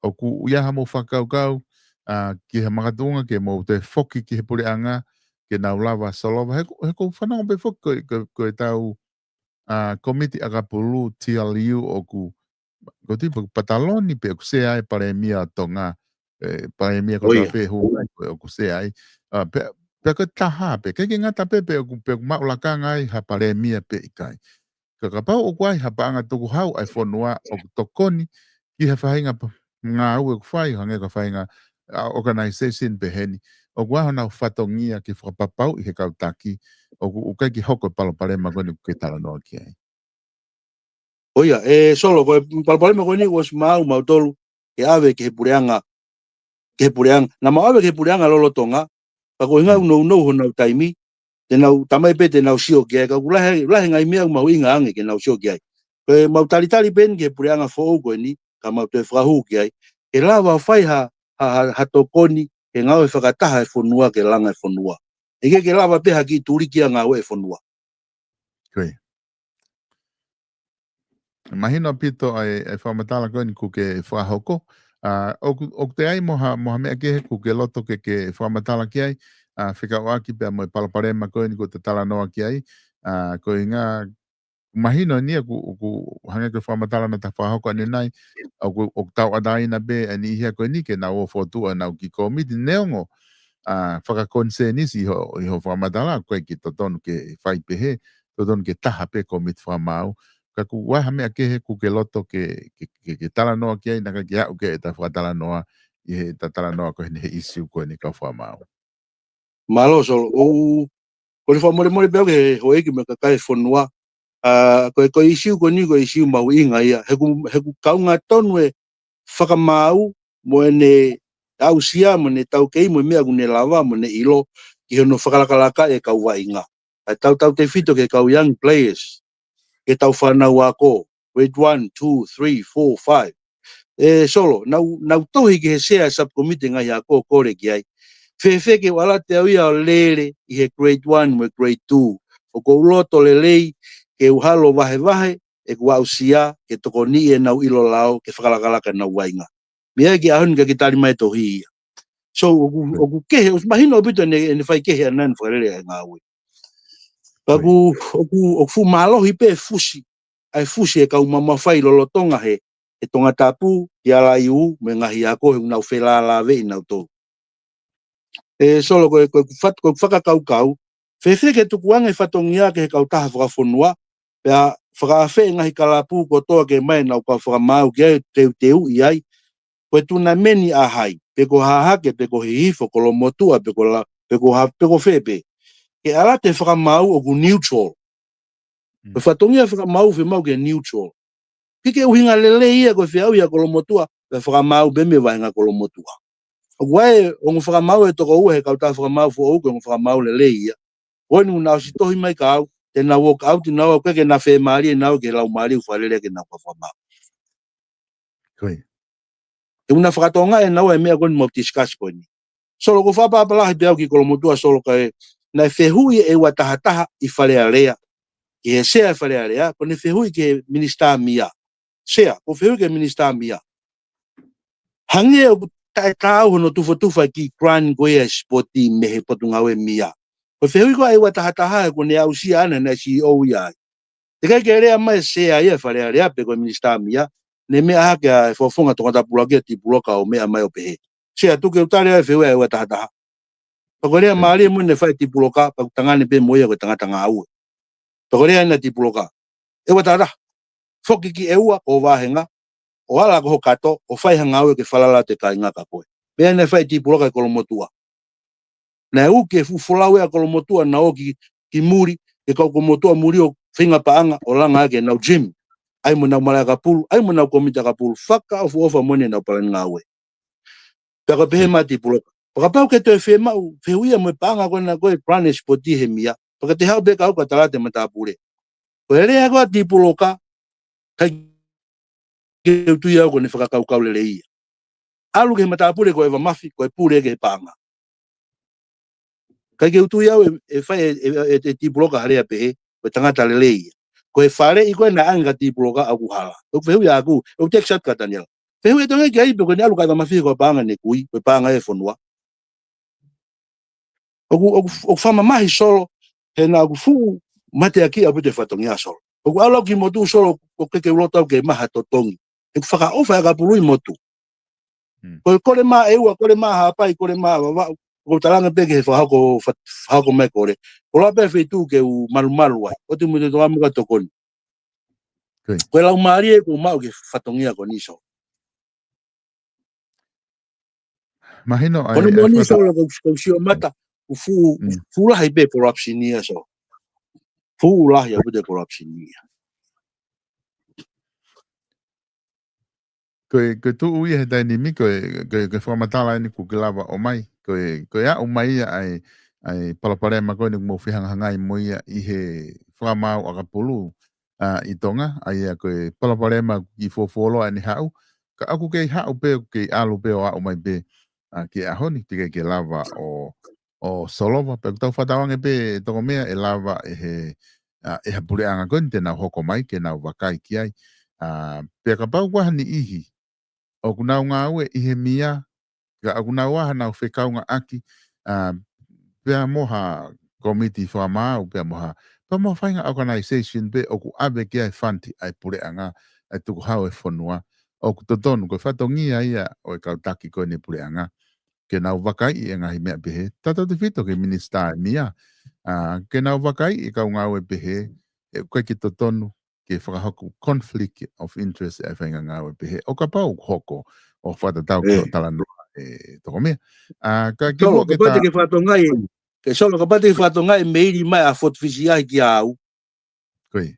ʻoku ʻi ai haʻamou fakakaukau, ʻa, ki he makatuʻunga ke mou toe foki ki he puleʻanga, ke nau lava solova. He, he ʻoku ou fanongo pē foki ko, ko, ko e tau, ʻa, komiti ʻakapulu, T L U ʻoku, ko ti pa-, Pataloni pē ʻoku sea ai Palēmia ʻo Tonga, ʻe, Palēmia ko ʻIo. Tonga pē hu, ʻoku sea ai. ʻA, pē, pē ko e taha pē, ʻikai ke ngata pē, pē ʻoku, pē ʻoku maʻu lakanga ai ha Palēmia pe ʻikai. Ka kapau ʻoku ʻi ai ha paʻanga tukuhau ʻa e fonua ʻoku tokoni ki ha faʻahinga pa-, ngāue ʻoku fai, hangē ko e faʻahinga, ʻa, organization pehē ni. ʻOku ʻi ai honau fatongia ke fakapapauʻi he kau taki, ʻoku, ʻoku ʻikai ke hoko e palopalema ko eni ʻoku ke talanoa ki ai. ʻIo, ʻe Solo, ko e palopalema ko eni ʻosi maʻu mautolu, ke ʻave ki he puleʻanga, ki he puleʻanga. Naʻa mau ʻave ki he puleʻanga lolotonga, ka ko e ngaahi Mm. nounou honau taimi, te nau tamai pē te nau sio ki ai, ka ʻoku lahi, lahi ngaahi meʻa ʻoku mahuʻinga ange ke nau sio ki ai. Ko e mau talitali pē eni ki he puleʻanga foʻou ko eni, ka mau toe fakahū ki ai. Ke lava fai ha, ha, ha, ha tokoni, ke ngāue fakataha e fonua, ke langa e fonua. ʻIkai ke lava pē ha kiʻi tuliki ʻa ngāue e fonua. Ko ia. Mahino ʻaupito ʻa e, ʻa e fakamatala ko eni ʻoku ke fakahoko. ʻA, ʻoku, ʻoku toe ʻi ai mo ha, mo ha meʻa kehe ʻoku ke loto ke, ke fakamatala ki ai, ʻa, fekauʻaki pea mo e palopalema ko eni ʻoku ta talanoa ki ai. ʻA, ko e ʻuhinga, mahino eni ʻoku, ʻoku hangē ko e fakamatala naʻa ta fakahoko ʻanenai, ʻoku, ʻoku tauʻatāina pē ʻa e niʻihi ko eni ke nau ō ʻo fokotuʻu ʻenau kiʻi komiti neongo, ʻa, fakakonisēnisi ʻi ho, ʻi hoʻo fakamatala, ʻoku ʻikai ke totonu ke fai pehē, totonu ke taha pē komiti fakamaau. Ka ʻoku ʻi ai ha meʻa kehe ʻoku ke loto ke, ke, ke, ke talanoa ki ai, naʻa ke aʻu ki heʻeta fakatalanoa, ʻi heʻeta talanoa ko eni he ʻīsiu ko eni kau fakamaau. Mālō Solo, ʻoku, ko e fakamolemole pē ʻoku ke houʻeiki mo e kakai e fonua, ʻa, ko e, ko e ʻīsiu ko eni, ko e ʻīsiu mahuʻinga ia, he ʻoku, he ʻoku kaunga tonu e fakamaau, mo ʻene aʻusia, mo ʻene taukei, mo e meʻa ʻoku ne lava, mo ʻene ʻilo, ki hono fakalakalaka e kau vaʻinga. ʻA e tautautefito ki he kau young players, ki he tau fānau ako, grade one, two, three, four, five. ʻE Solo, naʻa ku, naʻa ku tohi ki he sea e subcommittee ngaahi ako ʻo kole ki ai. Fēfē ke u ʻalu atu au ia ʻo lele ʻi he grade one mo e grade two. ʻOku ou loto lelei ke u halo vahevahe, ʻeku aʻusia, ke tokoniʻi ʻenau ʻilo lao, ke fakalakalaka ʻenau vaʻinga. Meʻa ki he ʻaho ni ka ke tali mai tohi ia. So, ʻoku, ʻoku kehe, ʻoku mahino ʻaupito ʻene, ʻene faikehe ʻa ʻene fakalele ʻa e ngāue. Ka ʻoku, ʻoku, ʻoku fuʻu mālohi pē fusi, ʻa e fusi e kau mamafai lolotonga he, he Tongatapu, ʻi he L I U, mo e ngaahi ako he ʻoku nau felālāveʻi nautolu. ʻE Solo, ko e, ko e fat-, ko e fakakaukau, fēfē ke tukuange fatongia ki he kautaha fakafonua, pea fakaafeʻi e ngaahi kalapu kotoa ke ʻomai ʻenau kau fakamaau ki ai, teuteuʻi ai, ko e tunameni ʻa hai, pe ko Hahake, pe ko Hihifo, Kolomotuʻa, pe ko La-, pe ko ha-, pe ko fē pē. Ke ʻalu atu e fakamaau ʻoku neutral. Mm. Ko e fatongia fakamaau fiemaʻu ke neutral. ʻIkai ke ʻuhinga lelei ia ko e feʻauhi ʻa Kolomotuʻa, pea fakamaau pē mei he vaʻinga Kolomotuʻa. ʻOku ʻi ai e ongo fakamaau ʻe toko ua he kautaha fakamaau foʻou, ko e ongo fakamaau lelei ia. Ko eni naʻa ku ʻosi tohi mai kia au, te nau walk out naua, ʻoku ʻikai ke na fiemālie naua ki he laumālie ʻoku fakalele ki heʻenau kau fakamaau. Ko ia. ʻE ʻuhinga fakatokangaʻi ʻe naua e meʻa ko eni mau discuss ko eni. Solo, ʻoku ou fakaʻapaʻapa lahi pē au ki Kolomotuʻa Solo, kae naʻe fehuʻi e ua taha taha ʻi Fale Alea. Ki he sea ʻi Fale Alea, ko ʻene fehuʻi ki he Minisitā Mia. Sea, ʻoku fehuʻi ki he Minisitā Mia. Hangē ʻoku taʻetaau hono tufatufa e kiʻi grant ko ia e sipoti mei he Potungāue Mia. Ko e fehuʻi ko ē ʻa e ua taha taha ʻoku ne aʻusia ʻana naʻe C E O ia ai. Teʻeki ai ke lea mai e sea ia ʻa Fale Alea pe ko e Minisitā Mia, ne meʻa hake ʻa e fofonga Tongatapu Laki ʻa Tipuloka ʻo meʻa mai ʻo pehē. Sea, tuku ke u tali ʻa e fehuʻi ʻa e ua taha taha. Pea ko e lea mālie mo ʻene fai ʻe Tipuloka, pea ʻoku tangane pē mo ia ko e tangata ngāue. Pea ko e lea ʻena ʻa Tipuloka. ʻE ua taha taha. Foki ki ʻEua ko ho vāhenga, ʻo ala ko ho kato, ʻo fai ha ngāue ke falala atu e kāinga kia koe. Pea naʻe fai ʻe Tipuloka ʻi Kolomotuʻa. Naʻe uki e fuʻu folau ʻa Kolomotuʻa naʻa nau ō ki, ki muli, ke kau Kolomotuʻa muli ʻo feinga paʻanga, ʻo langa ʻaki ʻenau gym. ʻAi mo ʻenau malaʻe ʻakapulu, ʻai mo ʻenau komiti ʻakapulu, fakaʻofoʻofa mo ʻenau palani ngāue. Pea ko e pehē mai ʻa Tipuloka. Pea kapau ʻoku ke toe fiemaʻu, fehuʻia mo e paʻanga ko ena ko e grant e sipoti he Mia. Pea ka te haʻu pē kia au ka tala atu e matāpule. Ko e lea ko ē ʻa Tipuloka, ʻikai ke u tui au ko ʻene fakakaukau lelei ia. ʻAlu ki he matāpule ko ʻEva Mafi, ko e pule ki he paʻanga. ʻIkai ke u tui au ʻe, ʻe fai ʻe, ʻe, ʻe, ʻe Tipuloka ha lea pehē, ko e tangata lelei ia. Ko e faleʻi ko ē naʻe ʻange kia Tipuloka ʻoku hala. ʻOku fehuʻia ʻaʻaku, ʻoku take shot kia Taniela. Fehuʻi ʻe Tonga ki ai pe ko ʻene ʻalu ka tamafi ko e paʻanga ʻene kui, ko e paʻanga ʻe fonua. ʻOku, ʻoku, ʻoku fakamamahi Solo, he naʻa ʻoku fuʻu mateaki ʻaupito e fatongia Solo. ʻOku ʻalu ki motu Solo, ʻoku ʻikai ke u loto au ke maha totongi. ʻOku fakaʻofa e ʻakapulu ʻi motu. Ko e kole mai ʻEua, kole mai Haʻapai, kole mai Vavaʻu. ʻOku talaange pē ke fakahoko, fa-, fakahoko mai kole. Ko e lahi pē feituʻu ke u malumalu ai. ʻOku te mui te toa muka tokoni. Ko e laumālie ʻoku maʻu ki he fatongia ko eni Solo. Mahino ai, ko e moʻoni Solo, ko, ko sio mata, ʻoku fuʻu, fuʻu lahi pē corruption ia Solo. Fuʻu lahi ʻaupito e corruption ia. Ko e, ko e tuʻu ia he taimi ni, ko e, ko e, ko e fakamatala eni ʻoku ke lava ʻo mai. Ko e, ko e aʻu mai ia ʻa e, ʻa e palopalema ko eni ʻoku mou fehangahangai mo ia ʻi he fakamaau ʻakapulu, ʻa, ʻi Tonga, ʻa ia ko e palopalema ʻoku kiʻi fuofuoloa ʻene haʻu, ka ʻoku kei haʻu pē, ʻoku kei ʻalu pē ʻo aʻu mai pē, ʻa, ki he ʻaho ni, teʻeki ke lava ʻo, ʻo solova, pea ʻoku tau fakatauange pē Tokomea ʻe lava ʻe he, ʻa, ʻe ha puleʻanga ko eni te nau hoko mai, ke nau vakai ki ai. ʻA, pea kapau ʻoku ʻi ai ha niʻihi ʻoku nau ngāue ʻi he M I A, ka ʻoku nau ʻi ai haʻanau fekaungāʻaki, ʻa, pea mo ha komiti fakamaau, pea mo ha, pea mo ha faʻahinga organization pē ʻoku ʻave ki ai e fund ʻa e puleʻanga, ʻa e tukuhau ʻo e fonua, ʻoku totonu, ko e fatongia ia ʻo e kau taki ko eni puleʻanga, ke nau vakaiʻi e ngaahi meʻa pehē, tautautefito ki he minisitā ʻo e M I A, ʻa, ke nau vakaiʻi e kau ngāue pehē, ʻe ʻikai ke totonu ke fakahoko conflict of interest ʻa e faʻahinga ngāue pehē. ʻO kapau ʻoku hoko, ʻoku fakatatau ki hoʻo talanoa ʻe Tokomea. ʻA, ka ke Solo, muʻa ke kapau te ta ke fakatonga ai, ke Solo, kapau te ke fakatonga ai e meili mai ʻa Foti Fisiahi kia au. Ko ia.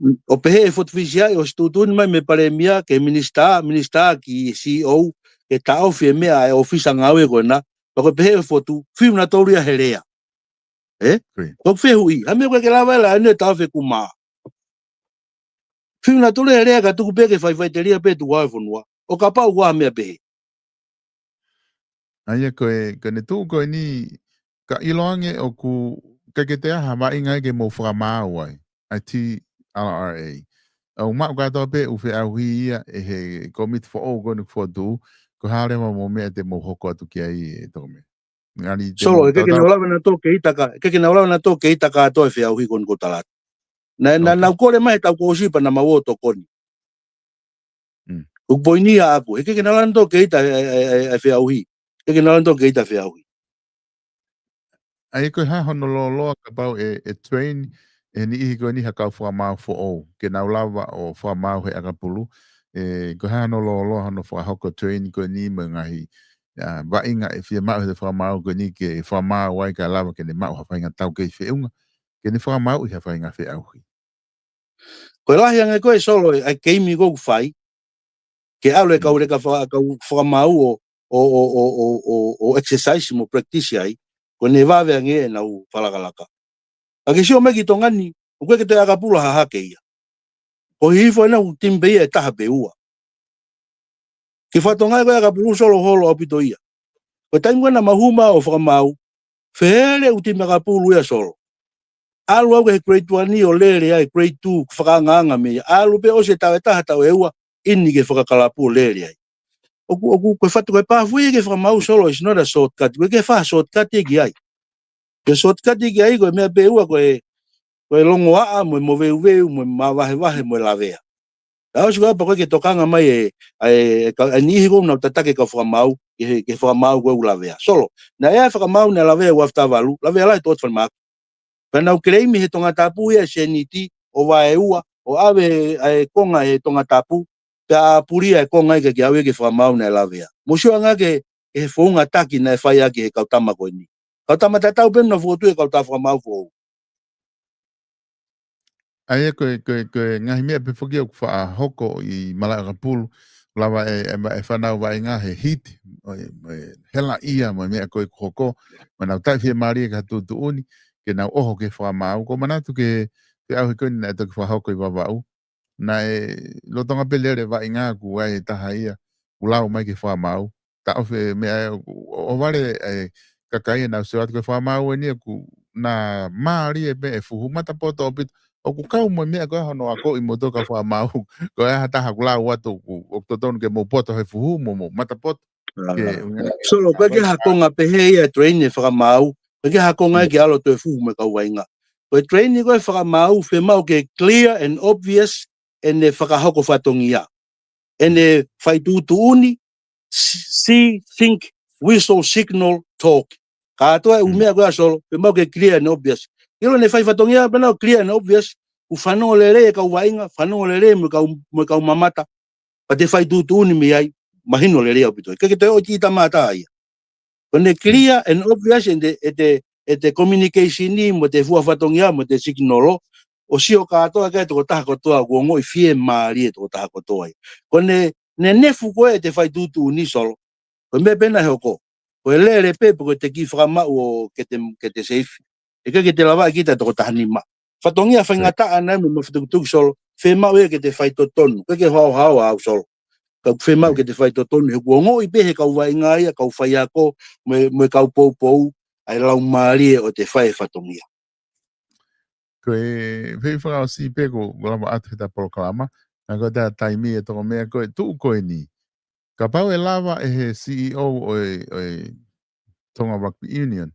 ʻO pehē ʻe Foti Fisiahi ʻosi tuʻutuʻuni mai mei he palēmia ki he minisitā, minisitā ki he C E O, ke taʻofi e meʻa ʻa e ʻōfisa ngāue ko ena, pea ko e pehē ʻe Foti, fiu nautolu ia he lea. ʻE? Ko ia. Ko e fehuʻi, ha meʻa ʻoku ʻikai ke lava ʻe he lea ʻe taʻofi ʻe Kuma. Fiu nautolu he lea ka tuku pē ke faifaitelia pē tuʻu ʻa e fonua. ʻO kapau ʻoku ʻi ai ha meʻa pehē. ʻA ia ko e, ko ʻene tuʻu ko eni, ka ʻiloange ʻoku ʻikai ke toe ʻi ai ha vaʻinga ia ke mou fakamaau ai, ʻa e T R R A. ʻOku maʻu kātoa pē ʻū feʻauhi ia ʻe he komiti foʻou ko eni ʻoku fotu, ko e hā leva mo e meʻa te mou hoko atu ki ai ʻe Tokomea. Ngani te Solo, mou ʻikai ke tautau nau lava nautolu ke ʻita ka, ʻikai ke nau lava nautolu ke ʻita kātoa e feʻauhi ko eni ʻoku ou tala atu. Naʻa, naʻa, OK, nau kole mai he taʻu kuo ʻosi pea naʻa mau ō ʻo tokoni. Mm. ʻOku poini ia ʻaʻaku, he ʻikai ke nau lava nautolu ke ʻita e, e, e, e feʻauhi. ʻIkai ke nau lava nautolu ke ʻita e feʻauhi. ʻA ia ko e hā hono lōloa kapau ʻe, ʻe train e niʻihi ko eni ha kau fakamaau foʻou, ke nau lava ʻo fakamaau he ʻakapulu, ʻe, ko e hā hono lōloa hono fakahoko train ko eni mo e ngaahi, ʻa, vaʻinga ʻe fiemaʻu he fakamaau ko eni ke fakamaau ai kae lava ke ne maʻu ha faʻahinga taukei feʻunga, ke ne fakamaauʻi ha faʻahinga feʻauhi. Ko e lahi ange ko ē Solo ʻa e keimi ko ē ʻoku fai, ke ʻalu e kau leka fa-, kau fakamaau ʻo, ʻo, ʻo exercise mo practice ai, ko ʻene vave ange ʻenau fakalakalaka. Ka ke sio mai ki Tonga ni, ʻoku ʻikai ke toe ʻakapulu ha hahake ia. Ko e hihifo ʻenau timi pē ia ʻe taha pe ua. Ki he fakatonga ko ē ʻakapulu Solo holo ʻaupito ia. Ko e taimi ko ē naʻa mau hū mai ʻo fakamaau, fehele ʻū timi ʻakapulu ia Solo. ʻAlu au ki he grade one ʻo lele ai, grade two, ko e fakaangaanga mei ai. ʻAlu pē ʻosi e taʻu ʻe taha, taʻu ʻe ua, ʻi he fakakalapu ʻo lele ai. ʻOku, ʻoku, ko e fatu, ko e pathway ki he fakamaau Solo, it's not a shortcut. ʻOku ʻikai ke fai ha shortcut ia ki ai. Ko e shortcut ia ki ai, ko e meʻa pē ʻe ua, ko e, ko e longoaʻa, mo e moveuveu, mo e māvahevahe, mo e lavea. Ka ʻosi ko ia pea ko ē ke tokanga mai e, e, e, ka, e niʻihi ko ē naʻa nau tataki e kau fakamaau, ki he, ki he fakamaau ko ē ʻoku lavea. Solo, naʻe ʻi ai e fakamaau naʻe lavea ʻi he ua afe taha valu, lavea lahi e toʻotu falemahaki. Pea nau kelemi he Tongatapu ia e sēniti, ʻo vaeua, ʻo ʻave e, e konga ʻe Tongatapu, pea ʻapulia e konga ia ke, ke ʻave ki he fakamaau naʻe lavea. Mou sio ange ki he, ki he founga taki naʻe fai ʻaki ʻe he kau tama ko eni. Kau tama tatau pē naʻa nau fokotuʻu e kau tā fakamaau foʻou. ʻA ia ko e, ko e, ko e ngaahi meʻa pē foki ʻoku faʻa hoko ʻi malaʻe ʻakapulu, lava e, e, e fānau vaʻinga he heat, ʻo e, ʻo e helaʻia mo e meʻa ko ē ʻoku hoko, mo ʻenau taʻefiemālie ki ha tuʻutuʻuni, ke nau ʻoho ki he fakamaau, ʻoku ou manatu ki he feʻauhi ko eni naʻe toki fakahoko ʻi Vavaʻu, naʻe lolotonga pē lele vaʻinga ʻoku ʻi ai e taha ia, ʻoku lau mai ki he fakamaau, taʻofi e meʻa ē, ʻo, ʻo vale e kakai ʻenau sio atu ki he fakamaau eni ʻoku na mālie pē e fuhu matapoto ʻaupito, ʻoku kau mo e meʻa ko ē hono akoʻi moutolu kau fakamaau, ko e hā ha taha ʻoku lau atu ʻoku, ʻoku totonu ke mou poto he fuhu, mo mou mata poto, ke, ʻuhinga, Solo, ko e hā ha konga pehē ia e train e fakamaau, ko e hā ha konga ia ke ʻalu atu e fuhu mo e kau vaʻinga. Ko e train ko ē fakamaau, fiemaʻu ke clear and obvious ʻene fakahoko fatongia. ʻEne fai tuʻutuʻuni, see, think, whistle, signal, talk. Kātoa e ʻū meʻa ko ē, Solo, fiemaʻu ke clear and obvious. ʻIlo ʻene fai fatongia pē ʻoku clear and obvious, ʻoku fanongo lelei e kau vaʻinga, fanongo lelei mo e kau, mo e kau mamata, pea te fai tuʻutuʻuni mei ai, mahino lelei ʻaupito. ʻIkai ke toe ʻosi ʻi tamata ia. Ko ʻene clear and obvious ʻete, ʻete, ʻete communication ni mo ʻete fua fatongia mo ʻete signal, ʻo sio kātoa ki ai e tokotaha kotoa, ʻoku ongoʻi fiemālie e tokotaha kotoa ia. Ko ʻene, ʻene nefu ko ē ʻete fai tuʻutuʻuni, Solo, ko e meʻa pē naʻe hoko, ko e lele pē, pe ko ʻete kiʻi fakamaʻu ʻo ke te, ke te seifi. ʻIkai ke te lava ʻe kita e toko taha nima. Fatongia faingataʻa naʻe mo e mafatukutuku, Solo, fiemaʻu ia ke te fai totonu. ʻIkai ke haohaoa au, Solo. Ka fiemaʻu ke te fai totonu, he ʻoku ongoʻi pē he kau vaʻinga ia, kau faiako, mo e, mo e kau poupou, ʻa e laumālie ʻo ʻete fai e fatongia. Ko e fei fakaʻosi pē ko, ko lava atu he ta polokalama, ka ko e ta taimi e toko meʻa ko e tuʻu ko eni. Kapau ʻe lava ʻe he C E O ʻo e, ʻo e Tonga Rugby Union,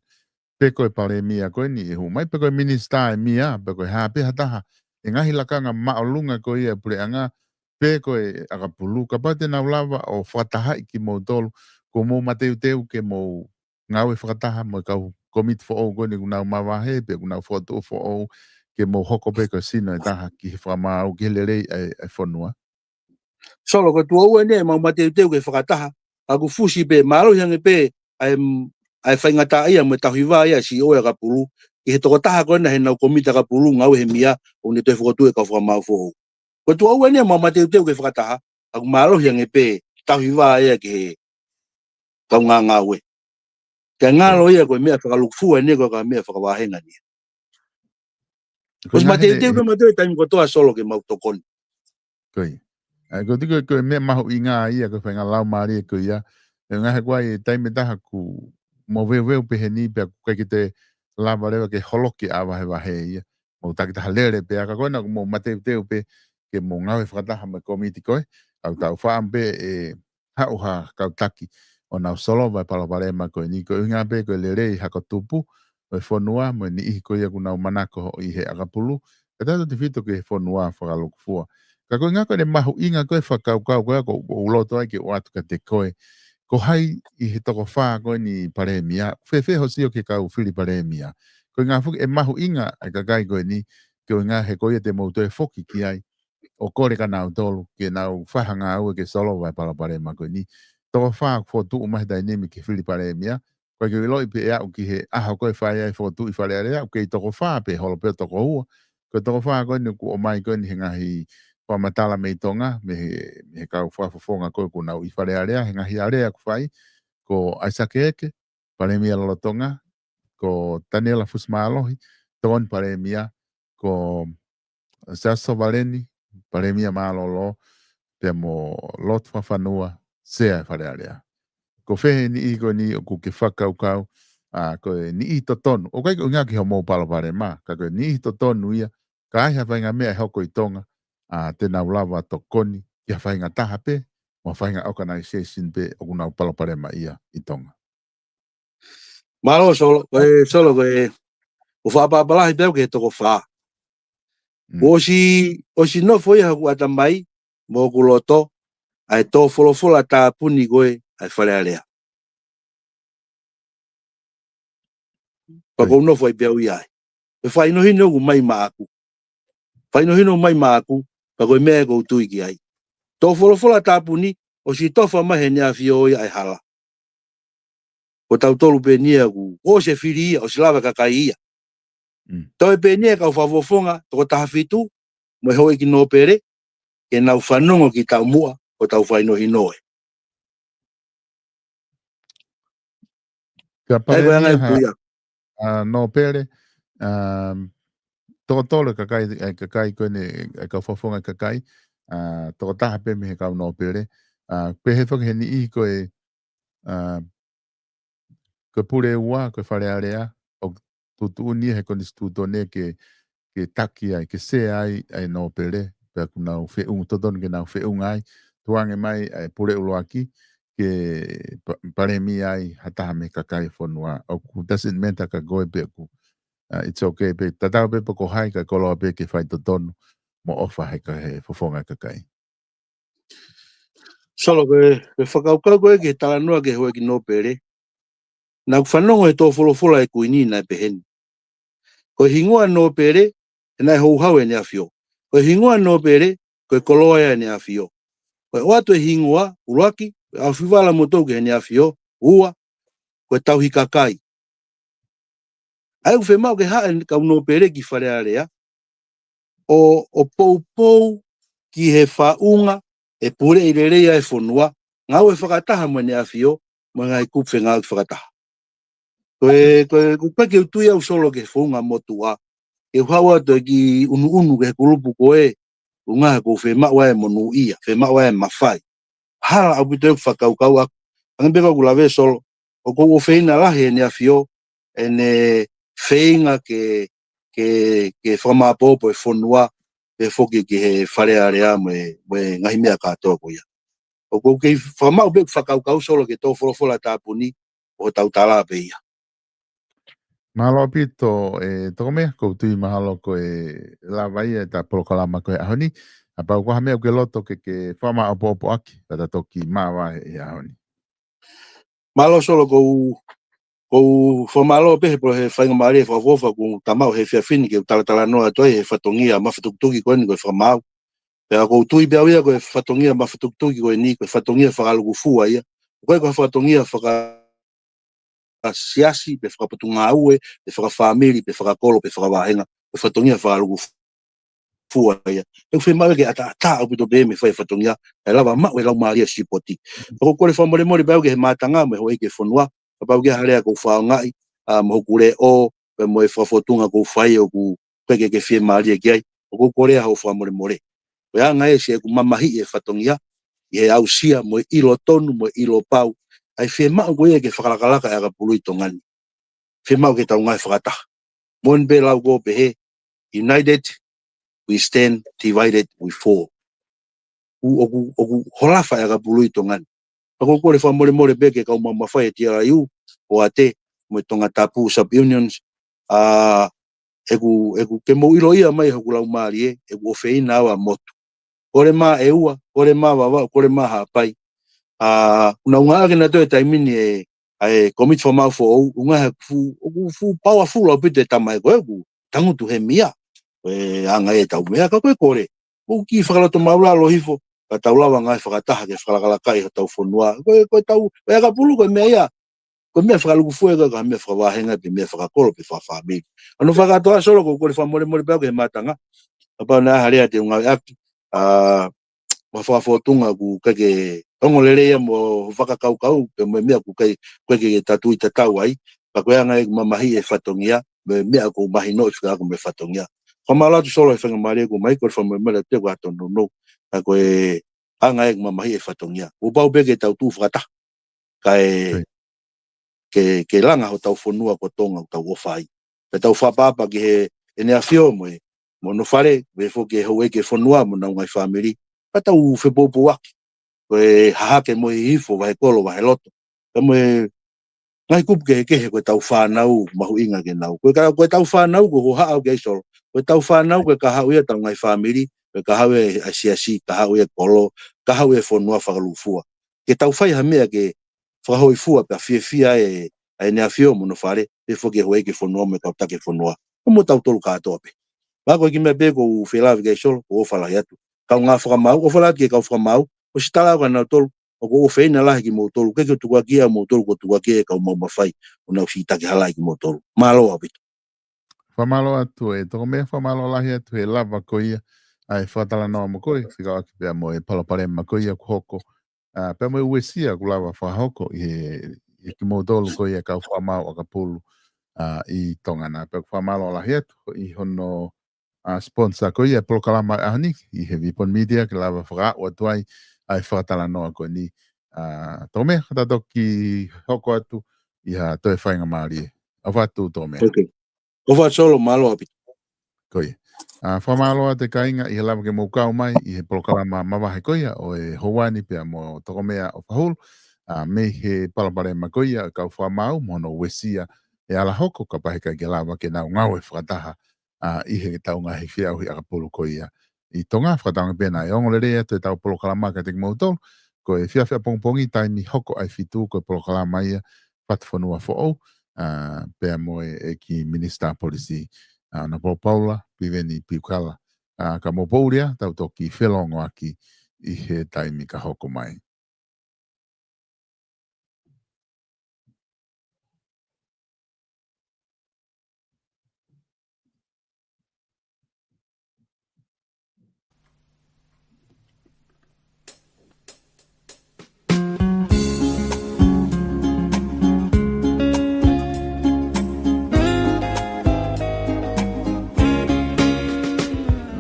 pe ko e palēmia ko eni ʻe hū mai, pe ko e minisitā ʻe mia, pe ko e hā pē ha taha, e ngaahi lakanga māʻolunga ko ia e puleʻanga, pe ko e ʻakapulu, kapau te nau lava ʻo fakatahaʻi kimoutolu, kuo mou mateuteu ke mou ngāue fakataha mo e kau komiti foʻou ko eni ʻoku nau mavahe, pe ʻoku nau fokotuʻu foʻou, ke mou hoko pē ko e sino ʻe taha ki he fakamaau, ki he lelei ʻa e, ʻa e fonua. Solo, ko e tuʻo ua eni ʻemau mateuteu ke fakataha, ka ʻoku fusi pē, mālohi ange pē ʻa e, ʻa e faingataʻaʻia mo e tauhi vā ia ʻa e C E O ʻo e ʻakapulu, ki he tokotaha ko ena heʻenau komiti ʻakapulu, ngāue he mia, ʻo ne toe fokotuʻu e kau fakamaau foʻou. Ko e tuʻo ua eni ʻemau mateuteu ke fakataha, ka ʻoku mālohi ange pē tauhi vā ia ki he kau ngāngāue. Ka ngalo ia ko e meʻa fakalūkufua eni, ko e ka meʻa fakavāhenga eni. Ko e ʻosi mateuteu pē mautolu he taimi kotoa, Solo, ke mau tokoni. Ko ia. ʻA ia, ko e tiko ko e meʻa mahuʻinga ia, ko e faʻahinga laumālie ko ia. ʻE ngaahi ko e taimi ʻe taha ʻoku moveuveu pē heni pea ʻoku ʻikai ke te lava leva ke holoki ʻa e vahevahe ia. Mou takitaha lele pē ʻa ka ko ena ʻoku mou mateuteu pē ke mou ngāue fakataha mo e komiti ko ē. ʻOku tau fakaʻamu pē ʻe haʻu ha kau taki ʻo nau solova e palopalema ko eni, ko e ʻuhinga pē ko e lelei hako tupu ʻo e fonua mo e niʻihi ko ia ʻoku nau manako ʻi he ʻakapulu, kae tautautefito ki he fonua fakalūkufua. Ka ko e ʻuhinga ko ʻene mahuʻinga ko e fakakaukau ko ē ʻoku ou loto ai ke ʻoatu kiate koe, ko hai ʻi he toko fā ko eni palēmia, fēfē hoʻo sio ki he kau fili palēmia. Ko e ʻuhinga foki ʻe mahuʻinga ʻa e kakai ko eni, ko e ʻuhinga he ko ia te mou toe foki ki ai, ʻo kole kia nautolu ke nau fai ha ngāue ke solova e palopalema ko eni. Toko fā ʻoku fokotuʻu mai he taimi ni ke fili palēmia, ʻoku ʻikai ke u ʻiloʻi pe ʻe aʻu ki he ʻaho ko ē ʻe fai ai e fokotuʻu ʻi Fale Alea, ʻoku kei toko fā pe holo pē ʻo toko ua. Ko e toko fā ko eni ʻoku ʻomai ko eni he ngaahi fakamatala mei Tonga, mei he, mei he kau fakafofonga ko ē ʻoku nau ʻi Fale Alea, he ngaahi alea ʻoku fai, ko ʻAisake Eke, palēmia lolotonga, ko Taniela Fusimālohi, tokoni palēmia, ko Siaosi Sovaleni, palēmia mālōlō, pea mo Lotu Fakafanua, sea e Fale Alea. Ko fē he niʻihi ko eni ʻoku ke fakakaukau, ʻa, ko e niʻihi totonu, ʻoku ʻikai ko e ʻuhinga ki hoʻomou palopalema, ka ko e niʻihi totonu ia, ka ai ha faʻahinga meʻa ʻe hoko ʻi Tonga, ʻa, te nau lava tokoni ki ha faʻahinga taha pē, mo ha faʻahinga organization pē ʻoku nau palopalema ia ʻi Tonga. Mālō, Solo, ko e, Solo, ko e, ʻoku ou fakaʻapaʻapa lahi pē au ki he toko fā. Mm. ʻOsi, ʻosi nofo ia hoku ʻatamai mo hoku loto, ʻa e tō folofola tāpuni ko ē ʻa e Fale Alea. Pea ʻoku ou nofo ai pē au ia ai. ʻE fakahinohino ʻoku mai maʻaku. Fakahinohino mai maʻaku, pea ko e meʻa ʻoku ou tui ki ai. Tō folofola tāpuni, ʻosi tofa mai he ʻEne ʻAfio ia ʻa e hala. Ko tautolu pē eni ia ʻoku, ʻosi e fili ia, ʻosi lava e kakai ia. Mm. Toe pē eni ia e kau fakafofonga, toko taha fitu, mo e houʻeiki nōpele, ke nau fanongo ki taumuʻa, ko ʻetau fakahinohino ē. Ka palēmia ha, ʻa, nōpele, ʻa, toko tolu e kakai, e kakai ko eni, e kau fakafofonga e kakai, ʻa, toko taha pē mei he kau nōpele, ʻa, pehē foki he niʻihi ko e, ʻa, ko e pule ua, ko e Fale Alea, ʻoku tuʻutuʻuni he konisitūtone ke ke taki ai, ke sea ai ʻa e nōpele, pea ʻoku nau feʻunga, totonu ke nau feʻunga ai, tuku ange mai ʻa e pule ʻuluaki, ke pa-, palēmia ai ha taha mei he kakai ʻo e fonua. ʻOku doesn't matter ka ko e pe ʻoku, uh, it's okay pe tatau pe pe ko hai, ka koloa pe ke fai totonu mo ʻofa he ka he fofonga kakai. Solo, ko e, ko e fakakaukau ko ē ki he talanoa ki he houʻeiki nōpele. Naʻá ku fanongo he tō folofola ʻa e Kuini naʻe pehē ni: Ko e hingoa nōpele, he naʻe houhau ʻEne ʻAfio. Ko e hingoa nōpele, ko e koloa ia ʻEne ʻAfio. Ko e ʻoatu e hingoa, ʻuluaki, ko e ʻaofivala moutolu ki Heʻene ʻAfio, ua, ko e tauhi kakai. ʻA ia ʻoku fiemaʻu ke haʻu e kau nōpele ki Fale Alea, ʻo, ʻo poupou ki he faʻunga ʻe puleʻi lelei ai e fonua, ngāue fakataha mo ʻEne ʻAfio, mo e ngaahi kupu fengāueʻaki fakataha. Ko e, ko e, ko e, ko e ke u tui au Solo ki he founga motuʻa, ke u haʻu atu ʻo kiʻi ʻunuʻunu ki he kulupu ko ē, ʻuhinga he ʻoku ou fiemaʻu ai e monūʻia, fiemaʻu ai e mafai. Hala ʻaupito ʻeku fakakaukau ʻaku, hangē pē ko ʻeku lave Solo, ʻoku ou ʻofeina lahi ʻEne ʻAfio, ʻene feinga ke, ke, ke fakamāʻopoʻopo e fonua, pea foki ki he Fale Alea mo e, mo e ngaahi meʻa kātoa ko ia. ʻOku ou kei fakamaʻu pē ʻeku fakakaukau Solo ki he tō folofola tāpuni, ʻo tau tala pē ia. Mālō ʻaupito, ʻe Tokomea, ʻoku ou tui mahalo ko e lava ia ʻeta polokalama ko e ʻaho ni, kapau ko ha meʻa ʻoku ke loto ke, ke fakamāʻopoʻopo ʻaki, ka ta toki māvae he ʻaho ni. Mālō Solo, ʻoku ou, ʻoku ou fakamālō pē he polo he faingamālie fakaʻofoʻofa kuo ta maʻu he efiafi ni ke u talatalanoa atu ai he fatongia mafatukituki ko eni ko e fakamaau. Pea ʻoku ou tui pē au ia ko e fatongia mafatukituki ko eni, ko e fatongia fakalūkufua ia. ʻOku ʻikai ko ha fatongia fakasiasi, pe fakapotungāue, pe fakafāmili, pe fakakolo, pe fakavāhenga, ko e fatongia fakalūkufua ia. ʻOku fiemaʻu ke ʻataʻatā ʻaupito pē mei fai fatongia, ʻe lava maʻu e laumālie sipoti. ʻOku ou kole fakamolemole pē au ki he mātanga mo e houʻeiki e fonua, kapau ko ha lea ʻoku ou fakaʻaongaʻi, ʻa, mo hoku leʻo, pe mo e fakafotunga ʻoku ou fai ʻoku ʻikai ke ke fiemālie ki ai, ʻoku ou kole ʻa hoʻo fakamolemole. Ko e anga ē siʻeku mamahiʻi e fatongia, ʻi he aʻusia mo e ʻilo tonu mo e ʻilo pau ʻa e fiemaʻu ko ia ke fakalakalaka e ʻakapulu ʻi Tonga ni. Fiemaʻu ke tau ngāue fakataha. Moʻoni pē lau ko ē pehē, united we stand, divided we fall. ʻOku, ʻoku, ʻoku holofa e ʻakapulu ʻi Tonga ni. Pea ʻoku ou kole fakamolemole pē ki he kau maʻu mafai e T R I U, ʻo ʻAte, mo e Tongatapu sub-unions, ʻa, ʻeku, ʻeku ke mou ʻiloʻi mai hoku laumālie, ʻeku ʻofeina au ʻa motu. Kole mā ʻEua, kole mā Vavaʻu, kole mā Haʻapai. ʻA, ʻoku nau ngāueʻaki nautolu he taimi ni e, ʻa e kōmiti fakamaau foʻou, ʻuhinga he ʻoku fuʻu, ʻoku fuʻu powerful ʻaupito e tama ē ko ē ʻoku tangutu he meʻa. Ko e anga ē ʻetau meʻa, ka ko e kole, mou kiʻi fakaloto māʻulalo hifo, ka tau lava ngāue fakataha ke fakalakalakaʻi hotau fonua. Ko e, ko e tau, ko e ʻakapulu ko e meʻa ia, ko e meʻa fakalūkufua, ʻikai ko ha meʻa fakavāhenga, pe meʻa fakakolo, pe fakafāmili. ʻA hono fakakātoa Solo, ʻoku ou kole fakamolemole pē au ki he mātanga, kapau naʻe ʻi ai ha lea te u ngāueʻaki, ʻa, mo ha fakafotunga ʻoku ʻikai ke ongo lelei ia mo e fakakaukau, pe mo e meʻa ʻoku ʻikai, ʻikai ke ta tui tatau ai, ka ko e anga ē ʻeku mamahiʻi e fatongia, mo e meʻa ʻoku ou mahinoʻi fika ʻaku mo e fatongia. Fakamālō atu Solo he faingamālie kuo ʻomai, kole fakamolemole atu ʻeku ʻato nounou, ka ko e anga ē ʻeku mamahiʻi e fatongia. Kuo pau pē ke tau tuʻu fakataha, kae, Right. ke, ke langa hotau fonua ko Tonga ʻoku tau ʻofa ai. Pea tau fakaʻapaʻapa ki he, ʻEne ʻAfio mo e, mo hono fale, pea foki ki he houʻeiki e fonua mo honau ngaahi fāmili. Pea tau fepoupouaki. Ko e Hahake mo Hihifo, Vahekolo, Vaheloto. Pea mo e ngaahi kupu kehekehe, ko ʻetau fānau mahuʻinga ke nau. Ko e ka, ko ʻetau fānau ʻoku ou haʻu ki ai Solo. Ko ʻetau fānau ko e kahaʻu ia ʻetau ngaahi fāmili, ko e kahaʻu ia e siasi, kahaʻu ia e kolo, kahaʻu ia e fonua fakalūkufua. Ke tau fai ha meʻa ke fakahōifua pea fiefia e, ʻa ʻEne ʻAfio mo hono fale, pea foki ki he houʻeiki e fonua mo e kau taki e fonua. Mo tautolu kātoa pē. Pea ko e kiʻi meʻa pē ʻoku ou fie lave ki ai Solo, ʻoku ou ʻofa lahi atu. Kaungā fakamaau, ʻofa lahi atu ki he kau fakamaau, ʻosi tala au kia nautolu, ʻoku ou ʻofeina lahi kimoutolu, ʻikai ke u tukuakiʻi au moutolu, ʻoku ou tukuakiʻi e kau maʻu mafai, ʻoku nau siʻi taki hala ai kimoutolu. Mālō ʻaupito. Fakamālō atu ʻe Tokomea, fakamālō lahi atu he lava ko ia ʻa e fakatalanoa mo koe, fekauʻaki pea mo e palopalema ko ia kuo hoko, ʻa, pea mo e uesia kuo lava fakahoko ʻi he, ʻi he kimoutolu ko ia kau fakamaau ʻakapulu, ʻa, ʻi Tonga na. Pea ʻoku fakamālō lahi atu ʻi hono, ʻa, sponsor ko ia e polokalama ʻaho ni, ʻi he Vipon Media, ke lava fakaaʻu atu ai ʻa e fakatalanoa ko eni. ʻA, Tokomea, ka ta toki hoko atu ʻi ha toe faingamālie. ʻOfa atu Tokomea. Ok. ʻOfa atu Solo, mālō ʻaupito. Ko ia. ʻA, fakamālō atu kāinga ʻi he lava ke mou kau mai ʻi he polokalama mavahe ko ia ʻo e houa ni pea mo Tokomea ʻo Fahulu. ʻA, mei he palopalema ko ia ʻo e kau fakamaau mo hono uesia e ala hoko kapau he ʻikai ke lava ke nau ngāue fakataha, ʻa, ʻi he taunga he feʻauhi ʻakapulu ko ia ʻi Tonga. Fakatauange pē naʻe ongo lelei atu ʻetau polokalama kiate kimoutolu. Ko e efiafi ʻapongipongi taimi hoko ʻa e fitu ko e polokalama ia Fatufonua Foʻou, ʻa, pea mo e ʻEiki Minisitā Polisi, ʻa, Honourable Paula Piveni Piukala. ʻA, ka mou poʻuli ā, tau toki felōngoaki ʻi he taimi ka hoko mai.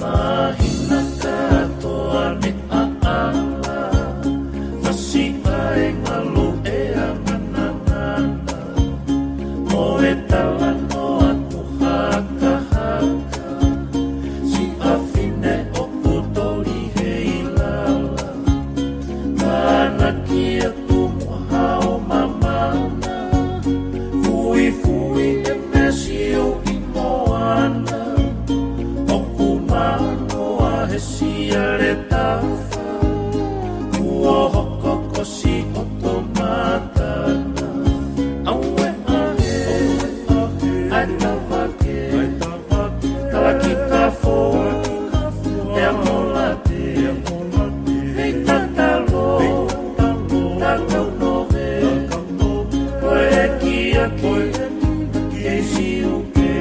Māhina kātoa ne ʻaʻala, fasi ʻa e ngalu ʻe anganangana, mo e talanoa ʻoku hakahaka, siʻa fine ʻoku toli he ʻilala, mana kia tumu hao mamana, fuifui e mesiu ʻi moana, ʻoku manoa he siale tafa, kuo hoko ko siʻoto matana. Aue ahe, ae tavake, talaki kafo, ea molate, hei tatalo, tatau nove, ko e kiaki, kei siu ke,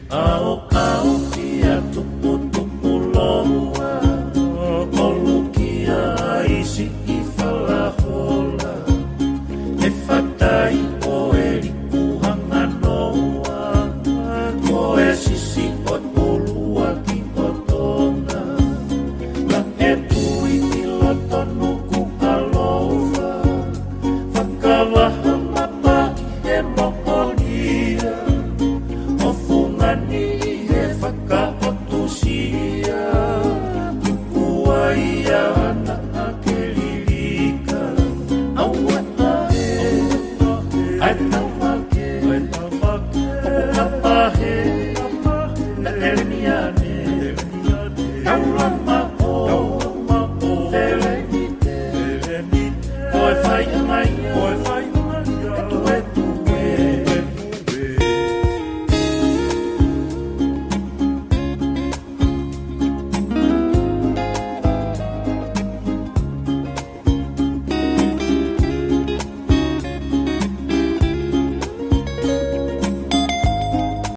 ʻaoʻao kia tuputupu loa, ʻolukia ʻa e siʻi falahola, e fatai ʻo e liku hanganoa, ko e sisi ʻo e ʻuluaki ʻo Tonga, ma e tui ʻi loto Nukuʻalofa, fakavaha mapa ʻi he moʻonia, ʻo fungani ʻi he fakaʻotusia, tuku ai ʻa ana ake lilika, aue ahe, ae